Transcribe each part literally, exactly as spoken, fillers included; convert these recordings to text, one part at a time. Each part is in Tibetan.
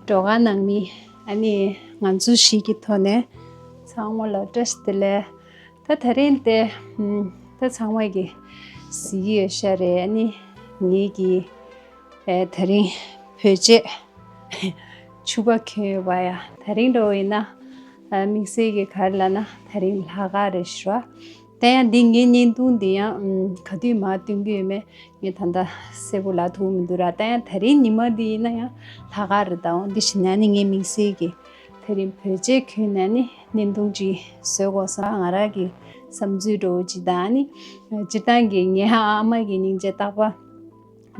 སྒྲོལ་དཀར་ནང་མི་ཨ་ནི་ང་ཚོ་ཞིག་གི་ཐོག་ནས་ཚང་མ་ལ་བཀྲ་ཤིས་བདེ་ལེགས། ད་དེ་རིང་དེ་ད་ཚང་མ་གི་གཟིགས་ཡོད་ཤག་རེད། ཨ་ནི་ངེད་ཀྱི་ཨེ་དེ་རིང་བོད་ཆས་ཕྱུ་པ་གྱོན་ཡོད་པ་ཡ། དེ་རིང་འགྲོ་ཡིན་ན་ཨ་དམིགས་བསལ་གྱི་ག་རེ་ལབ་ན་དེ་རིང་ལྷག་དཀར་རེད་ཤག་ར། ད་ཡང་འདི་ངའི་བརྙན་ཐུང་འདི་ཡང་ཨམ་ག་དུས་མར་སྟོན་གྱི་ཡོད་མེད་ངས་ད་ལྟ་གསལ་པོ་ལབ་ཐུབ་ཀྱི་མི་འདུག་ར། ད་ཡང་དེ་རིང་ཉི་མ་འདི་ཡིན་ན་ཡང་ལྷག་དཀར་རེད། ད་འོ་འདི་བྱས་ན་ནི་ངའི་དམིགས་བསལ་གྱི་དེ་རིང་བོད་ཆས་གྱོན་ནས་ནི་བརྙན་ཐུང་ཅིག་བཟོ་དགོས་བསམ། ང་རང་གི་བསམ་ཚུལ་འདྲ་བོ་ཅིག་དང་ནི་སྤྱིར་བཏང་གི་ངའི་ཨ་མ་གི་སྙིང་རྗེ་རྟག་པར་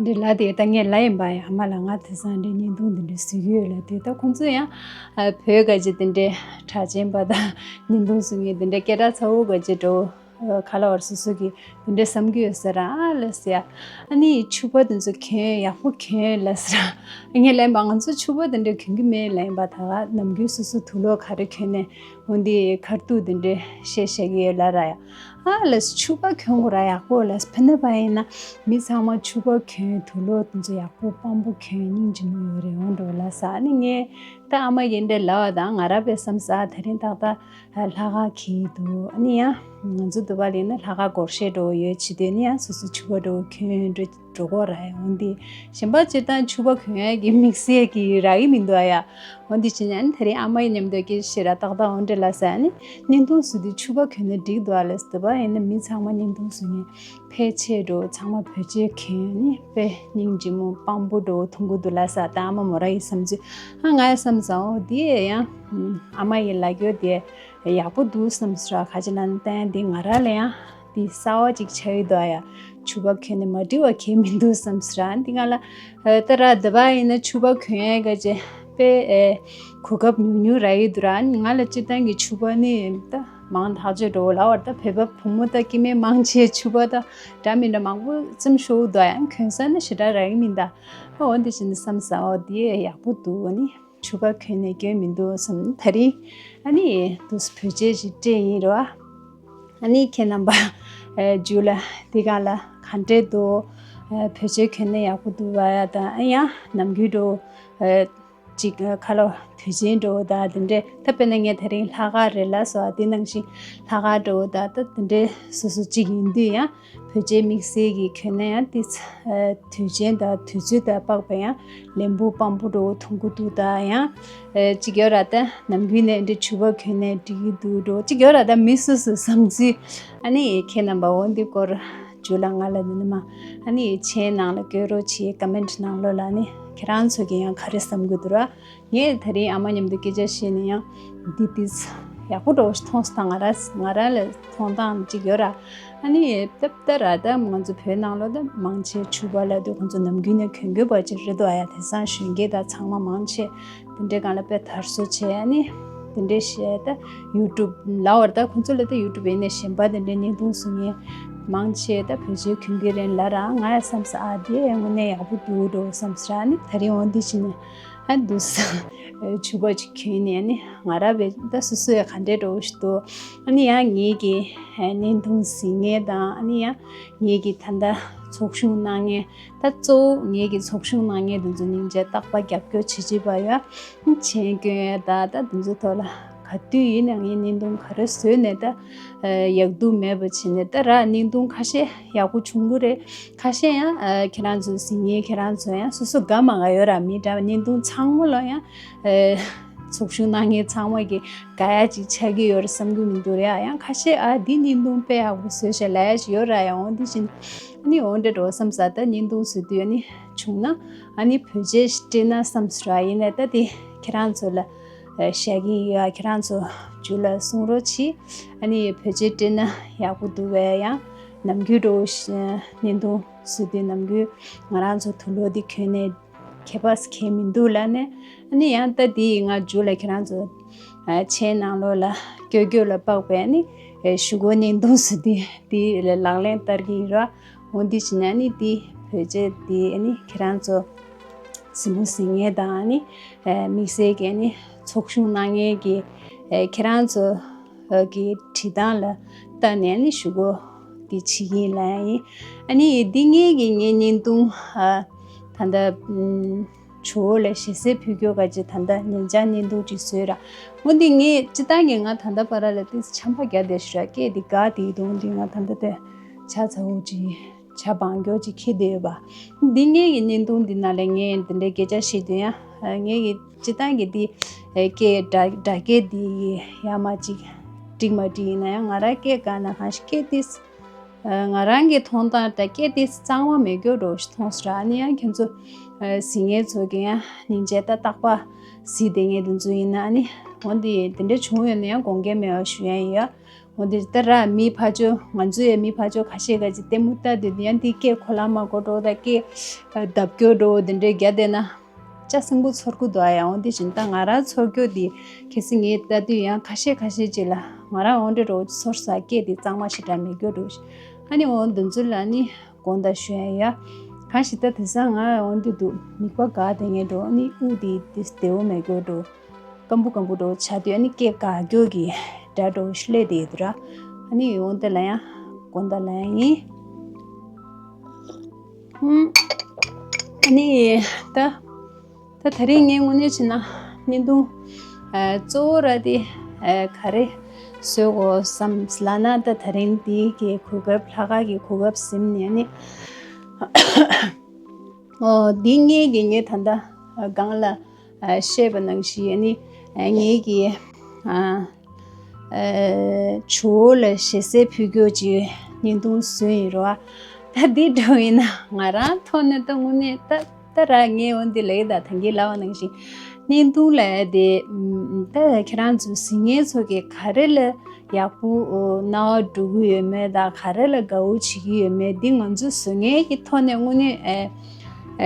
འདི་ལབ་དེ། ད་ངས་ལབ་ཡིན་པ་ཡ། ཨ་མ་ལགས་ང་དེང་སང་འདྲའི་བརྙན་ཐུང་འདི་འདྲ་བཟོ་གི་ཡོད་ལབ་དེ། ད་ཁོང་ཚོ་ཡང་ཨ་བོད་ག་ཅིག་དེ་འདྲའི་གྲགས་ཅན་པ་དང་བརྙན་ཐུང་བཟོ་མཁན་དེ་འདྲའི་སྐད་གྲགས་ཚ་བོ་ག་ཅིག་འདྲ་བོ་ཨ་ག་ལབ་དགོས་རེད། སོ་སོ་གི་དེ་འདྲ་བསམ་གྱི་ཡོད་ས་རེད། ཨ་ལབ་ཟེར་ཡ། ཨ་ནི་ཕྱུ་པ་དེ་ཚོ་གྱོན་ཡག་པོ་གྱོན་ལབ་ཟེར། ངས་ལབ་ཡིན་པ་ང་ཚོ་ཕྱུ་པ་དེ་འདྲ་གྱོན་གྱི་མེད་ལབ་ཡིན་པ། ད་ག་ནམ་རྒྱུན་སོ་སོ་དུག་ལོག་ག་རེ་གྱོན་ནས་འོ་འདི་ཁ་ཐུག་དེ་འདྲ་བཤད་བཤད་ཀྱི་ཡོད་ལབ་ར་ཡ། ཨ་ལས་ཕྱུ་པ་གྱོན་དགོས་ར་ཡག་པོ་ལས། ཕན་ནི་པ་ཡིན་ན་མི་ཚང་མ་ཕྱུ་པ་གྱོན་དུག་ལོག་དེ་ཚོ་ཡག་པོ་སྤམ་པོ་གྱོན་སྙིང་རྗེ་མོ་ཡོད་རེད། འོ་འགྲོ་ལ་ས། ཨ་ནི་ངས་ད་ཨ་མ་ཡིན་འདྲ་ལབ་པ་དང་ང་ར་པའི་བསམ་ས་དེ་རིང་ཏག་ཏག་ལྷག་དཀར་གྱིས་འདུག་ཨ་ནི་ཡང་ང་ཚོ་དུ་བ་ལིན་ན་ལྷག་དཀར་སྒོར་གཞས་འགྲོ་ཡོད་བྱེད་དུས་ནི་ཡང་སོ་སོ་ཕྱུ་པ་འགྲོ་གྱོན་འགྲོ་འགྲོ་གོ་ར་ཡ། འོ་འདི་གཞན་པ་སྤྱིར་བཏང་ཕྱུ་པ་གྱོན་ཡ་གི་དམིགས་བསལ་གྱི་རག་གི་མི་འདུག་ཨ་ཡ། འོ་འདི་བྱས་ནས་ཨ་ནི་དེ་རིང་ཨ་མ་ཡི་མཉམ་དུ་སྐད་ཆ་བཤད་ར་ཏག་ཏག་འོ་འདྲ་ལ་ཟེར། ཨ་ནི་བརྙན་ཐུང་བཟོ་དུས་ཕྱུ་པ་གྱོན་ན་འགྲིག་འདུག་ཨ་ལས། དེ་བ་ཡིན་ན་མི་ཚང་མ་བརྙན་ཐུང་བཟོ་མཁན་ཕལ་ཆེར་འགྲོ་ཚང་མ་བོད་ཆས་གྱོན་ནི་དཔེ་སྙིང་རྗེ་མོ་སྤམ་པོ་འགྲོ་མཐོང་གི་འདུག་ལ་ཟེར། ད་ཨ་མ་མོ་ར་ཡི་བསམ་ཚུལ་ཨ་ང་ཡི་བསམ་ཙང་འོ་དེ་ཡང་ཨ་མ་ཡི་ལབ་རྒྱུ་དེ་ཡག་པོ་འདུག་བསམ་ཟེར་བ། ག་ཅི་ལབ་ན་ད་ཡང་འདི་ང་ར་ལ་ཡང་འདི་གསར་བ་ཅིག་ཆགས་ཡོད་འདུག་ཨ་ཡ། ཕྱུ་པ་གྱོན་ནས་མ་འགྲིག་པ་གང་ཡང་མི་འདུག་བསམ་ཟེར་ར། འདི་ང་ལ་ཨ་ད་ར་འདི་བ་ཡིན་ན་ཕྱུ་པ་གྱོན་ཡ་ག་ཅེ་དཔེ་ཨེ་གོ་སྐབས་ཉུང་ཉུང་རག་ཡོད་འདུག་ར། ང་ལ་སྤྱིར་བཏང་གི་ཕྱུ་པ་ནི་ད་མང་ཐག་ཆོད་འགྲོ་ལ་བར་ད་བོད་པ་བུ་མོ་ད་སྐྱེ་དམན་མང་ཆེ་ཕྱུ་པ་ད་འདྲ་མི་འདྲ་མང་པོ་ཙམ་ཤོར་འདུག་ཡང་གྱོན་ས་ནི་ཞེ་དྲག་རག་གི་མི་འདུག་ཨ་འོ་འདི་བྱས་ནས་བསམ་ས་འོ་དེ་ཡག་པོ་འདུག་ཨ་ནི་ཕྱུ་པ་གྱོན་ནས་སྐྱོན་མི་འདུག་བསམ། དེ་རིང་ཨ་ནི་དུས་བོད་ཆས་ཞིག་སྤྲད་ཡིན་རེད་བ། ཨ་ནི་ཁྱེད་རྣམ་པ་ཨེ་མཇུག་ལ་འདི་ག་ལ་ག་འདྲས་འདུག་ཨེ་བོད་ཆས་གྱོན་ན་ཡག་པོ་འདུག་བ་ཡ། ད་ཨ་ཡང་ནམ་རྒྱུན་འགྲོ་ཨེ་ཅིག་ཨེ་ཁ་ལོ་དུས་ཆེན་འགྲོ་ད་དེ་འདྲས། ད་དཔེར་ན་ངས་དེ་རིང་ལྷག་དཀར་རེད་ལ་སོ། ཨ་དེ་ནང་བཞིན་ལྷག་དཀར་འགྲོ་ད་ད་དེ་འདྲས་སོ་སོ་ཅིག་ཡིན་དུས་ཡང་བོད་ཆས་དམིགས་བསལ་གྱི་གྱོན་ན་ཡང་དེ་ཚ་ཨེ་དུས་ཆེན་དང་དུས་ཚོད་དང་དཔག་པའི་ཡང་ལེན་པོ་སྤམ་པོ་འགྲོ་མཐོང་གི་འདུག་ད་ཡང་ཨེ་གཅིག་ཡོད་ར། ད་ནམ་རྒྱུན་ནས་འདི་ཕྱུ་པ་གྱོན་ནས་འགྲིག་གི་འདུག་འགྲོ་གཅིག་ཡོད་ར། ད་མི་སོ་སོའི་བསམ་ཚུལ། ཨ་ནི་ཁྱེད་རྣམ་པ་འོ་འདི་སྐོར་མཇུག་ལ་ང་ལ་འདི་ནི་མ་ཨ་ནི་མཆན་ནང་ལ་བཀོད་རོགས་བྱེད། ཀོ་མེན་ཊི་ནང་ལོགས་ལ་ཨ་ནི་ཁྱེད་རང་ཚོ་གི་ཡང་ག་རེ་བསམ་གི་འདུག་ར། ངས་དེ་རིང་ཨ་མ་མཉམ་དུ་སྐད་ཆ་བཤད་ནས་ཡང་འདི་དེ་ཡག་པོ་འགྲོ་མཐོང་སོང་། ད་ང་ར་ང་ར་ལ་མཐོང་སྟངས་ཅིག་ཡོད་ར། ཨ་ནི་སྟབས་ད་ར་ད་ང་ཚོ་བོད་ནང་ལོགས་ད་མང་ཆེ་ཕྱུ་པ་ལ་དུ་ཁོང་ཚོ་ནམ་རྒྱུན་ནས་གྱོན་དགོས་པ་ཅིག་རེད་འདུག་ཨ་ཡ། དེང་སང་གཞོན་སྐྱེས་དང་ཚང་མ་མང་ཆེ་དེ་འདྲའི་སྒང་ལ་དཔེ་དར་སྲོལ་ཆེ། ཨ་ནི་དེ་འདྲའི་བཤད་ད་ཡུ་ཊུབ་ལ་བར་ད་ཁོང་ཚོ་ལ་ད་ཡུ་ཊུབ་ཡིན་ནས་གཞན་པ་དེ་འདྲའི་བརྙན་ཐུང་བཟོ་མཁན་མང་ཆེ་ད་བོད་ཆས་གྱོན་གྱི་རེད་ལབ་ར། ང་ཡ་བསམ་ས་ཨ་དེ་དངོས་གནས་ཡག་པོ་འདུག་འགྲོ་བསམ་ས་ར། ཨ་ནི་དེ་རིང་འོ་འདི་བྱས་ནས་ཨ་འདུག་ས་ཕྱུ་པ་ཅིག་གྱོན་ནས་ཨ་ནི་ང་ར་བས་ད་སོ་སོ་ཡ་ག་འདྲས་འགྲོ་ཞིག་འདུག་ཨ་ནི་ཡང་ངེད་ཀྱི་བརྙན་ཐུང་གཟིགས་མཁན་དང་ཨ་ནི་ཡང་ངེད་ཀྱི་ད་ལྟ་ཚོགས་ཞུགས་གནང་མཁན་ད་གཙོ་བོ་ངེད་ཀྱི་ཚོགས་ཞུགས་གནང་མཁན་དེ་ཚོ་སྙིང་རྗེ་རྟག་པར་རྒྱབ་སྐྱོར་བྱེད་བྱེད་པ་ཡ། མཆན་སྐྱོན་ཡ་ད་ད་དེ་ཚོ་ཐོག་ལ་ག་དུས་ཡིན་ནའང་ངས་བརྙན་ཐུང་ག་རེ་བཟོས་ནས་ད་ཡག་སྡུག་མེད་པ་བྱས་ནས་ད་ར་བརྙན་ཐུང་ཁ་ཤས་ཡག་པོ་བྱུང་གི་རེད། ཁ་ཤས་ཡང་ཁྱེད་རང་ཚོ་གཟིགས་མཁན་ཁྱེད་རང་ཚོ་ཡང་སོ་སོ་དགའ་མ་དགའ་ཡོད་ར། མི་འདྲ་བ་བརྙན་ཐུང་ཚང་མ་ལ་ཡང་ཚོགས་ཞུགས་གནང་མཁན་ཚང་མ་གི་དགའ་ཡ་ཅིག་ཆགས་ཀྱི་ཡོད་རེད་བསམ་གྱི་མི་འདུག་རེད། ཡང་ཁ་ཤས་ཨ་འདི་བརྙན་ཐུང་དཔེ་ཡག་པོ་བཟོས་ཤག་ལབ་ཡ་ཅིག་ཡོད་ར། ཡང་འོ་འདི་བཞིན་ཨ་ནི་འོ་འདྲ་འགྲོ་བསམ་ས། ད་བརྙན་ཐུང་བཟོ་དུས་ཨ་ནི་བྱུང་ན་ཨ་ནི་བོད་ཆས་ཤིག་སྤྲད་ན་བསམ་ས་ར། ཡིན་ནའི་ད་དེ་ཁྱེད་རང་ཚོ་ལ་བཤད་ཀྱི་ཡོད། ཁྱེད་རང་ཚོ་མཇུག་ལ་གསུང་རོགས་གྱིས། ཨ་ནི་བོད་ཆས་སྤྲད་ན་ཡག་པོ་འདུག་བས། ཡང་ནམ་རྒྱུན་འགྲོ་བཞིན་བརྙན་ཐུང་བཟོ་དུས་ནམ་རྒྱུན་ང་རང་ཚོ་དུག་ལོག་འདི་གྱོན་ནས་ཁྱད་པར་གང་མི་འདུག་ལབ་ནས། ཨ་ནི་ཡང་ད་འདི་ང་མཇུག་ལ་ཁྱེད་རང་ཚོ་མཆན་ནང་ལོགས་ལ་སྐྱོར་སྐྱོར་ལ་དཔག་པའི་ཨ་ནི་གཞུག་གུ་བརྙན་ཐུང་བཟོ་དུས་འདི་ལ་ལག་ལེན་བསྟར་གྱི་ཡིན་ར། འོ་འདི་བྱས་ནས་ཨ་ནི་འདི་བོད་ཆས་འདི་ཨ་ནི་ཁྱེད་རང་ཚོ་གཟིགས་མོ་གཟིགས་མཁན་དང་ཨ་ནི་དམིགས་བསལ་གྱི་ཨ་ནི་ཚོགས་ཞུགས་གནང་མཁན་གྱི་ཁྱེད་རང་ཚོ་གི་བྲིས་སྟངས་ལ་བལྟས་ནས་ཨ་ནི་གཞུག་གུ་འདི་བྱེད་ཀྱི་ཡིན་ལབ་ཡ་ཡིན། ཨ་ནི་འདི་ངེད་ཀྱི་ངའི་བརྙན་ཐུང་ད་ལྟ་ ཇོ་བོ་ལ་ཞལ་ཟས་ཕུལ་རྒྱུ་ག་ཅིག་ད་ལྟ་ཉིན་ལྕགས་བརྙན་ཐུང་ཅིག་བཟོས་ར། འོ་འདི་ངས་སྤྱིར་བཏང་གི་ང་ད་ལྟ་བར་ལ་ཏིས་ཆམ་པ་རྒྱག་བསྡད་ཤག་ར། སྐད་འདི་འགག་བསྡད་འདུག་འདི་ང་ད་ལྟ་དེ་ཇ་ཚ་བོ་ཅིག་ཇ་སྦང་རྒྱུ་ཅིག་འཁྱེར་བསྡད་ཡོད་པ། འདི་ངེད་ཀྱི་བརྙན་ཐུང་འདི་ནང་ལ་ངས་འདི་འདྲའི་སྐད་ཆ་བཤད་དུས་ཡང་ངེད་ཀྱི་སྤྱིར་བཏང་གི་འདི་སྐད་སྒྲ་སྒྲ་སྐད་འདི་ཡ་མ་ཅིག་འགྲིག་མ་འགྲིག་ཡིན་ན་ཡང་ང་རང་སྐད་འགག་ན་གང་ཞིག་སྐད་ཏིས། ང་རང་གི་མཐོང་སྟངས་ད་སྐད་དེ་གཙང་མ་མེད་རྒྱུ་འདྲ་བོ་ཞིག་མཐོང་སོང་ར། ཨ་ནི་ཡང་ཁྱེད་ཚོ་གཟིགས་མཁན་ཚོ་གི་ཡང་སྙིང་རྗེ་ད་རྟག་པ་གཟིགས་བསྡད་མཁན་དེ་ཚོ་ཡིན་ན་ཨ་ནི་འོ་འདི་དེ་འདྲ་བྱུང་ཡོད་ན་ཡང་དགོངས་འགལ་མེད་པ་ཞུ་ཡ་ཡིན་ཡ། འོ་འདི་ད་ར་མི་ཕར་ཕྱོགས་ང་ཚོ་ཡ་མི་ཕར་ཕྱོགས་ཁ་ཤས་ཀ་ཅིག་ལྟད་མོ་ལྟ་དུས་ཡང་འདི་སྐད་གོ་ལ་མ་གོ་འགྲོ་ད་སྐད་བརྡབ་སྐྱོ་འགྲོ་དེ་འདྲ་རྒྱག་བསྡད་ན། ལྕགས་སྲིན་པོ་ཚོར་གི་འདུག་ཨ། ཡང་འོ་འདི་བཞིན་ད་ང་རང་ཚོར་རྒྱུ་འདི་གལ་སྲིད་ངས་ལྟ་དུས་ཡང་ཁ་ཤས་ཁ་ཤས་ཅིག་ལ་ང་རང་འོ་འདྲ་རོ་ཚོར་ས་སྐད་འདི་གཙང་མ་ཞེ་དྲག་མེད་རྒྱུ་འདུག་ཨ་ནི་འོ་འདི་ཚོ་ལ་ནི་དགོངས་དག་ཞུ་ཡ་ཡ། གང་ཞིག་ད་དེང་སང་ང་འོ་འདི་འདུག་མིད་པ་འགག་བསྡད་མཁན་འགྲོ་ཨ་ནི་དབུགས་འདི་འདི་བདེ་བོ་མེད་རྒྱུ་འགྲོ། སྐམ་པོ་སྐམ་པོ་འགྲོ་ཆགས་དུས་ཨ་ནི་སྐད་འགག་རྒྱུ་གི་སྒྲ་འགྲོ་ཤི་ལས་དེ་ཡོད་དུ་ར། ཨ་ནི་འོ་འདི་ལ་ཡང་དགོངས་དག་ལ་ཡང་ཡིན། ཨ་ནི་ད་ད་དེ་རིང་ངས་དངོས་གནས་བྱས་ན་བརྙན་ཐུང་ཨ་གཙོ་བོ་ར་དེ་ཨ་ག་རེ་བཟོས་དགོས་བསམ་ལབ་ན་ད་དེ་རིང་འདི་གི་གོ་སྐབས་ལྷག་དཀར་གྱི་གོ་སྐབས་ཟིན་ནས་ནི་ཨོ་འདི་ངས་ཀྱི་ངས་ད་ལྟ་སྒང་ལ་ཨ་བཤད་པ་ནང་བཞིན་ཨ་ནི་ཨ་ངས་ཀྱི་ཨ། ཨེ། ཇོ་བོ་ལ་ཞལ་ཟས་ཕུལ་རྒྱུ་ཅིག་བརྙན་ཐུང་བཟོས་ཡིན་རོ། ད་འདི་འདྲ་ཡིན་ན་ང་རང་ཐོག་ནས་ད་དངོས་གནས་ད་ད་ར་ངས་འོ་འདི་ལས་ད་ཐང་གི་ལབ་པ་ནང་བཞིན་བརྙན་ཐུང་ལ་དེ་ད་ཁྱེད་རང་ཚོ་གཟིགས་མཁན་ཚོ་གི་ག་རེ་ལ་ཡག་པོ་སྣང་བ་འགྲོ་གི་ཡོད་མེད་དང་ག་རེ་ལ་དགའ་བོ་བྱེད་ཀྱི་ཡོད་མེད་འདི་ང་ཚོ་བཟོ་མཁན་གྱི་ཐོག་ནས་དངོས་གནས་ཨེ་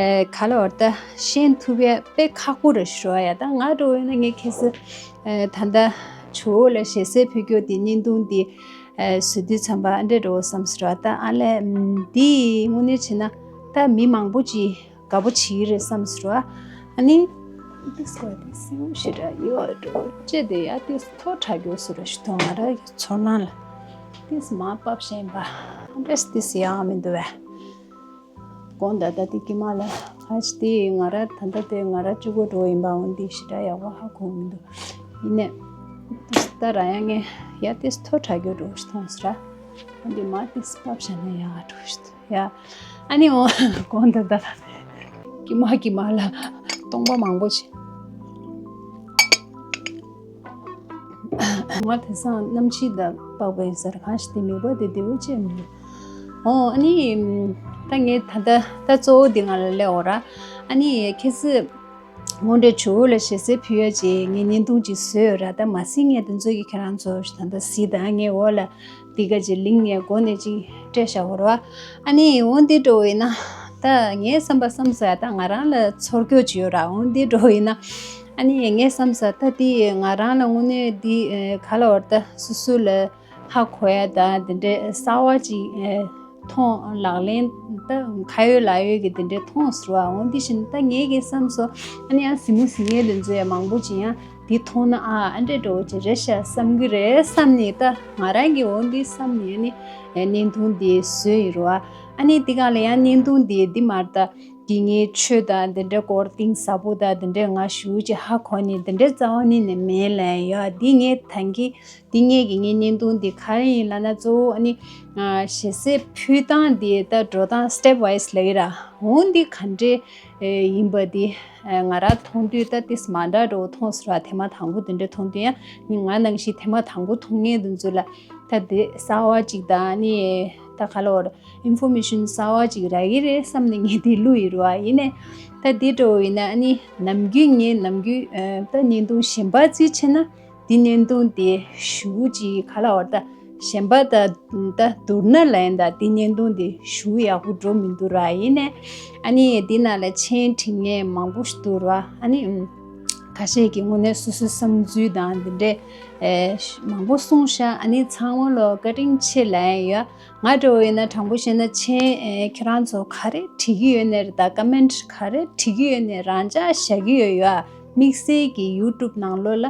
ཨེ་ག་ལ་བར་ད་ཤེས་ཐུབ་ཡ་དཔེ་ཁག་པོ་རེད་ཤོ་ཡ། ད་ང་འདྲ་ཡིན་ན་ངས་ཁྱེད་ཚོ། ཨ་ད་ལྟ་ཇོ་བོ་ལ་ཞལ་ཟས་ཕུལ་རྒྱུ་དེ་བརྙན་ཐུང་དེ་ཨ་བཟོ་དུས་ཙམ་པ་ཨ་འདྲ་འདྲ་བོ་བསམ་སོང་ར། ད་ཨ་ལས་འདི་དངོས་གནས་བྱས་ན་ད་མི་མང་པོ་ཅིག་དགའ་པོ་བྱེད་ཀྱི་རེད་བསམ་སོང་ར། ཨ་ནི་འདི་སྐོར་དེ་སེའུ་ཞེ་དྲག་ཡོད་འགྲོ་ཅེས་དེ་ཡ་དེ་ཐོ་དྲག་རྒྱུ་སུ་ར་ཞུ་ཐོ་ང་ར་ཚོར་སྣང་ལ་དེ་མ་བབས་བཞིན་པ་ཨ་འདྲ་དེ་ཡང་མི་འདུག་བས། དགོངས་དག་ད་དེ་ཀྱི་མ་ལ་ཧ་ཅི་དེ་ང་ར་ད་ལྟ་དེ་ང་ར་གཅིག་པོ་འགྲོ་ཡིན་པ་འོན་ཏེ་ཞེ་དྲག་ཡག་པོ་ཧ་གོ་མི་འདུག་ཡིན་ནས་ད་ར་ཡང་ངས་ཡ་དེ་ཐོ་དྲག་རྒྱུ་འགྲོ་ཞིག་མཐོང་སོང་ར། འོན་ཏེ་མ་དེ་སྤབ་བྱ་ན་ཡག་འགྲོ་ཞིག་ཡ། ཨ་ནི་འོ་དགོངས་དག་ད་ཀྱི་མ་ཀྱི་མ་ལ་སྟོང་པ་མང་པོ་ཞིག་ང་དེང་སང་གནམ་གཤིས་དང་དཔག་པའི་ཟ་ཁང་ཞིག་དེ་མེད་པ་དེ་བདེ་བོ་ཅན་མི་འདུག་ཨོ་ཨ་ནི། ད་ངས་ད་ལྟ་ད་གཙོ་བོ་དེ་ང་ལ་སླེབས་འོ་ར། ཨ་ནི་ཁྱེད་ཚོས་དངོས་འབྲེལ་ཇོ་བོ་ལ་ཞལ་ཟས་ཕུལ་ཡ་ཅིག་ངས་བརྙན་ཐུང་ཅིག་བཟོས་ཡོད་ར། ད་མ་གཟིགས་མཁན་དེ་ཚོ་གི་ཁྱེད་རང་ཚོ་ད་ལྟ་གཟིགས་དང་ངས་འོག་ལ་འདི་ག་ཅིག་ལིང་ངས་འགོ་ནས་ཅིག་སྤྲད་བཞག་འོ་ར། ཨ་ནི་འོ་འདི་འགྲོ་ཡིན་ན་ད་ངས་བསམ་པ་བསམ་ས་ད་ང་རང་ལ་ཚོར་རྒྱུ་ཅིག་ཡོད་ར། འོ་འདི་འགྲོ་ཡིན་ན་ཨ་ནི་ངས་བསམ་ས་ད་དེ་ང་རང་ལ་དངོས་གནས་འདི་ག་ལ་བར་ད་སོ་སོ་ལ་ཧ་གོ་ཡ་ད་དེ་འདྲའི་གསར་བ་ཅིག་མཐོང་ལག་ལེན་ད་ཁ་ཡོད་ལག་ཡོད་ཀྱི་དེ་འདྲའི་མཐོང་ཟེར་བ་འོ་འདི་བཞིན་ད་ངས་ཀྱི་བསམ་སོ། ཨ་ནི་ཡང་གཟིགས་མོ་གཟིགས་མཁན་དེ་ཚོ་ཡང་མང་པོ་ཅིག་ཡང་འདི་མཐོང་ན་ཨ་ཨ་འདྲས་འགྲོ་ཅིག་རེད་ཤག་བསམ་གི་རེད་བསམ་ནས་ད་ང་རང་གི་འོ་འདི་བསམ་ནས་ཨ་ནི་བརྙན་ཐུང་འདི་བཟོས་ཡིན་རོ། ཨ་ནི་འདི་ག་ལ་ཡང་བརྙན་ཐུང་འདི་འདི་མར་ད་འདི་ངའི་ཆོས་དང་འདི་འདྲའི་སྐོར་གཏིང་ཟབ་པོ་དང་འདི་འདྲའི་ང་ཞུ་ཅིག་ཧ་གོ་ནས་འདི་འདྲའི་རྩ་བ་ནས་ནས་མེད་ལ་ཡ་འདི་ངས་ད་གི་འདི་ངས་ཀྱི་ངའི་བརྙན་ཐུང་འདི་ག་རེ་ཡིན་ལབ་ན་གཙོ་བོ་ཨ་ནི་ཞལ་ཟས་ཕུལ་སྟངས་འདི་ད་འགྲོ་སྟངས་step wise ལབ་ཀྱི་ར། འོ་འདི་ག་འདྲས་ཡིན་པ་འདི་ང་རང་མཐོང་དུས་ད་ཏིས་མ་འདྲ་འགྲོ་མཐོང་ཟེར་བ་དེ་མ་དང་པོ་འདི་འདྲས་མཐོང་དུས་ཡང་ནི་ང་ནང་བཞིན་དེ་མ་དང་པོ་མཐོང་མཁན་འདི་ཚོ་ལ་ད་འདི་གསར་བ་ཅིག་དང་ནི་ད་ག་ལ་བར་information གསར་བ་ཅིག་རག་གི་རེད་བསམ་ནས་ངས་འདི་བླུགས་ཡིན་ར། ཡིན་ནས་ད་འདི་འགྲོ་ཡིན་ན་ནི་ནམ་རྒྱུན་ངས་ནམ་རྒྱུན་ད་བརྙན་ཐུང་གཞན་པ་རྩིས་བྱས་ན། འདི་བརྙན་ཐུང་འདི་ཞུ་ཅིག་ག་ལ་བར་ད་གཞན་པ་ད་ད་བསྡུར་ན་ལན་ད་འདི་བརྙན་ཐུང་འདི་ཞུ་ཡག་པོ་འགྲོ་མི་འདུག་ར། ཡིན་ནས་ཨ་ནི་འདི་ནང་ལ་མཆན་འབྲི་མཁན་མང་པོ་ཞིག་འདུག་ར། ཨ་ནི་ཁ་ཤས་ཀྱི་དངོས་གནས་སོ་སོའི་བསམ་ཚུལ་དང་འདི་འདྲས་མང་པོ་གསུངས་ཤག་ཨ་ནི་ཚང་མ་ལོ་བཀའ་དྲིན་ཆེ་ལན་ཡོད། ང་འདྲ་བོ་ཡིན་ན་དྲང་པོ་བཤད་ན་མཆན་ཁྱེད་རང་ཚོ་ག་རེ་བྲིས་ཀྱི་ཡོད་ནས་རེད་ད་ཀ་མེན་ག་རེ་བྲིས་ཀྱི་ཡོད་ནས་རང་འཇགས་བཞག་གི་ཡོད་ཡོད། དམིགས་བསལ་གྱི་ཡུ་ཊུབ་ནང་ལོགས་ལ།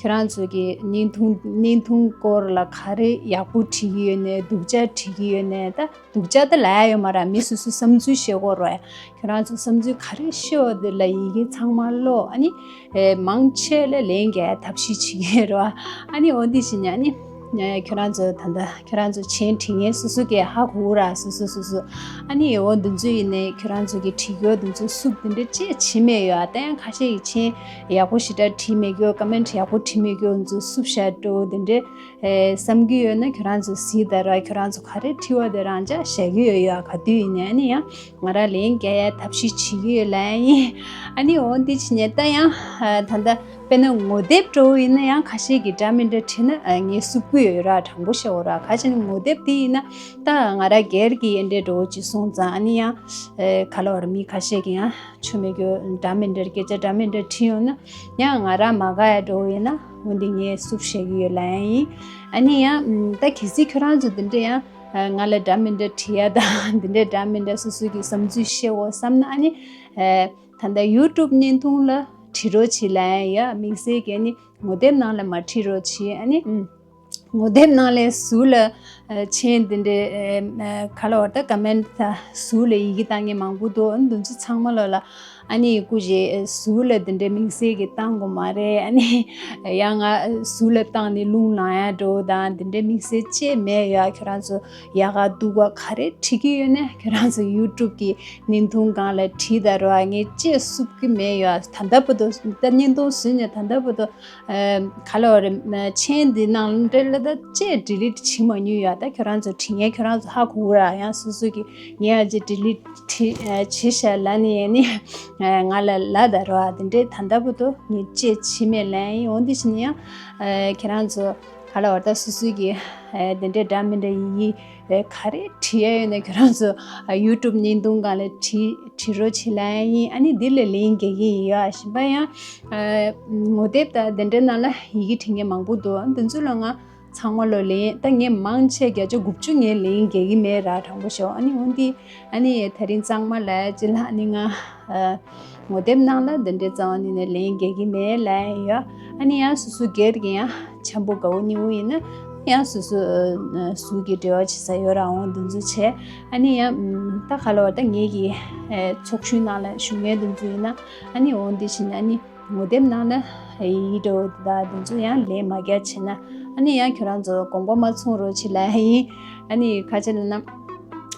ཁྱོད་རང་ཚོ་གི་བརྙན་ཐུང་བརྙན་ཐུང་སྐོར་ལ་ག་རེ་ཡག་པོ་བྲིས་ཀྱི་ཡོད་ནས་སྡུག་ཅག་བྲིས་ཀྱི་ཡོད་ནས། ད་སྡུག་ཅག་ད་ལབ་ཡ་ཡོད་མ་རེད། མི་སོ་སོའི་བསམ་ཚུལ་བཤད་དགོས་རེད། ཁྱོད་རང་ཚོ་བསམ་ཚུལ་ག་རེ་བཤད་འོ་དེ་ལ་ཡི་གེ་ཚང་མ་ཀློག་ཨ་ནི་ཨེ་མང་ཆེ་ལ་ལན་རྒྱག་ཐབས་ཤེས་བྱེད་ཀྱི་ཡོད་རེད་བ། ཨ་ནི་འོ་འདི་བྱས་ནས་ཨ་ནི་ཨེ་ཁྱོད་རང་ཚོ་ད་ལྟ་ཁྱོད་རང་ཚོ་མཆན་བྲིས་མཁན་སོ་སོ་གིས་ཧ་གོ་ར་སོ་སོ་སོ་སོ། ཨ་ནི་འོ་འདི་ཚོ་ཡིན་ནའི་ཁྱོད་རང་ཚོ་གི་བྲིས་རྒྱུ་འདི་ཚོ་སུབ་འདི་འདྲ་ཅེས་བྱེད་མེད་ཡོད། ཨ་ད་ཡང་ཁ་ཤས་ཀྱིས་མཆན་ཡག་པོ་ཞེ་དྲག་བྲིས་མེད་རྒྱུ་ཀོ་མེན་ཡག་པོ་བྲིས་མེད་རྒྱུ་འདི་ཚོ་སུབ་བཞག་འགྲོ་འདི་འདྲ་ཨེ་བསམ་གྱི་ཡོད་ན་ཁྱོད་རང་ཚོ་གཟིགས་དང་ར། ཁྱོད་རང་ཚོ་ག་རེ་བྲིས་པ་དེ་རང་འཇགས་བཞག་གི་ཡོད་ཡོད། ག་དུས་ཡིན་ནའི་ཨ་ནི་ཡང་ང་རང་ལན་རྒྱག་ཡ་ཐབས་ཤེས་བྱེད་ཀྱི་ཡོད་ལབ་ཡ་ཡིན། ཨ་ནི་འོ་འདི་བྱས་ནས་ད་ཡང་ཨ་ད་ལྟ་དཔེར་ན་ངོ་དེབ་འདྲ་བོ་ཡིན་ན་ཡང་ཁ་ཤས་ཀྱིས་འདྲ་མི་འདྲ་བྲིས་ན་ཨ་ངས་སུབ་ཀྱི་ཡོད་ར། དྲང་པོ་བཤད་འོ་ར། ག་ཅི་ནས་ངོ་དེབ་དེ་ཡིན་ན་ད་ང་རང་སྒེར་གྱི་ཡིན་འདྲ་འདྲ་བོ་ཅིག་སོང་ཙང་ཨ་ནི་ཡང་ཨེ་ག་ལ་བར་མི་ཁ་ཤས་ཀྱིས་ཡང་ཆོ་མེད་རྒྱུ་འདྲ་མི་འདྲ་སྐད་ཆ་འདྲ་མི་འདྲ་བྲིས་ཡོང་ན་ཡང་ང་རང་མ་དགའ་ཡ་འདྲ་བོ་ཡིན་ན་འོ་འདི་ངས་སུབ་བཤད་ཀྱི་ཡོད་ལབ་ཡ་ཡིན། ཨ་ནི་ཡང་ད་གལ་སྲིད་ཁྱོད་རང་ཚོ་འདི་འདྲ་ཡང་ང་ལ་འདྲ་མི་འདྲ་བྲིས་ཡ་དང་འདི་འདྲ་འདྲ་མི་འདྲ་སོ་སོ་གི་བསམ་ཚུལ་བཤད་འོ་བསམ་ན་ཨ་ནི་ད་ལྟ་ཡུ་ཊུབ་བརྙན་ཐུང་ལ་བྲིས་རོགས་བྱེད་ལབ་ཡ་ཡ། དམིགས་བསལ་གྱི་ཨ་ནི་ངོ་དེབ་ནང་ལ་མ་བྲིས་རོགས་བྱེད། ཨ་ནི་ངོ་དེབ་ནང་ལས་ཟུར་ལ་མཆན་འདི་འདྲའི་ག་ལ་བར་ད་ཀོ་མེན་ད་ཟུར་ལ་ཡི་གེ་བཏང་མཁན་མང་པོ་འདུག་འདི་ཚོ་ཚང་མ་ལོ་ལ་ཨ་ནི་སྐུ་མཁྱེན་ཟུར་ལ་འདི་འདྲའི་དམིགས་བསལ་གྱི་བཏང་དགོས་མ་རེད། ཨ་ནི་ཡང་ང་ཟུར་ལ་བཏང་ནས་རླུང་ལངས་ཡ་འགྲོ་དང་འདི་འདྲའི་དམིགས་བསལ་ཅེས་མེད་ཡ། ཁྱོད་རང་ཚོ་ཡག་ག་སྡུག་ག་ག་རེ་བྲིས་ཀྱི་ཡོད་ན་ཁྱོད་རང་ཚོ་ཡུ་ཊུབ་གི་བརྙན་ཐུང་སྒང་ལ་བྲིས་ད་རོགས། ངས་ཅེས་སུབ་ཀྱི་མེད་ཡ། ད་ལྟ་བར་དུ་ད་བརྙན་ཐུང་བཟོས་ནས་ད་ལྟ་བར་དུ་ག་ལ་བ་རེད། མཆན་འདི་ནང་འདྲ་ལ་ད་ཅེས་ཌི་ལིཊ་བྱེད་མ་མྱོང་ཡ། ད་ཁྱོད་རང་ཚོ་བྲིས་མཁན་ཁྱོད་རང་ཚོ་ཧ་གོ་ར། ཡང་སོ་སོ་གི་ངས་ཨ་ཅེ་ཌི་ལིཊ་བྱེད་བྱེད་ཤ་ལ་ནི་ཡ་ནི་ང་ལ་ལ་ད་རོ་ཨ་དེ་འདྲའི་ད་ལྟ་བར་དུ་ངས་ཅེས་བྱེད་མེད་ལན་ཡིན། འོ་འདི་བཞིན་ཡང་ཁྱེད་རང་ཚོ་ག་ལ་བར་ད་སོ་སོ་གི་དེ་འདྲའི་འདྲ་མི་འདྲ་ཡི་ཡི་ག་རེ་བྲིས་ཡ་ཡོད་ན་ཁྱོད་རང་ཚོ་ཡུ་ཊུབ་བརྙན་ཐུང་སྒང་ལ་བྲིས་བྲིས་རོགས་བྱེད་ལ་ཡིན། ཨ་ནི་འདི་ལ་ལན་རྒྱག་གི་ཡིན་ཡ། གཞན་པ་ཡང་ངོ་དེབ་དང་དེ་འདྲའི་ནང་ལ་ཡི་གེ་བྲིས་མཁན་མང་པོ་འདུག་འདི་ཚོ་ལ་ང་ཚང་མ་ལོ་ལན་ད་ངས་མང་ཆེ་བརྒྱ་ཆ་དགུ་བཅུ་ངས་ལན་རྒྱག་གི་མེད་ར། དྲང་པོ་ཤོད། ཨ་ནི་འོན་ཏེ་ཨ་ནི་དེ་རིང་གཙང་མ་ལ་ཅི་ལ་ཨ་ནི་ང་ངོ་དེབ་ནང་ལ་འདི་འདྲའི་རྩ་བ་ནས་ནས་ལན་རྒྱག་གི་མེད་ལ་ཡ། ཨ་ནི་ཡང་སོ་སོ་སྒེར་གྱི་ཡང་འཆམ་པོ་དགའ་བོ་ཉེ་བོ་ཡིན་ན་ཡང་སོ་སོ་ཟུར་གྱི་འབྲེལ་བ་བྱེད་ས་ཡོད་ར། འོང་འདི་ཚོ་བྱས། ཨ་ནི་ཡང་ད་ག་ལ་བ་ད་ངེད་ཀྱི་ཚོགས་ཞུགས་ནང་ལ་ཞུགས་མཁན་འདི་ཚོ་ཡིན་ན་ཨ་ནི་འོང་འདི་བྱས་ན་ཨ་ནི། ངོ་དེབ་ནང་ན་ཡི་འགྲོ་ད་དེ་ཚོ་ཡང་ལན་མ་རྒྱག་བྱས་ན་ཨ་ནི་ཡང་ཁྱོད་རང་ཚོ་དགོངས་པ་མ་ཚོམ་རོགས་བྱེད་ལ་ཡིན། ཨ་ནི་ག་ཅི་ལ་ན་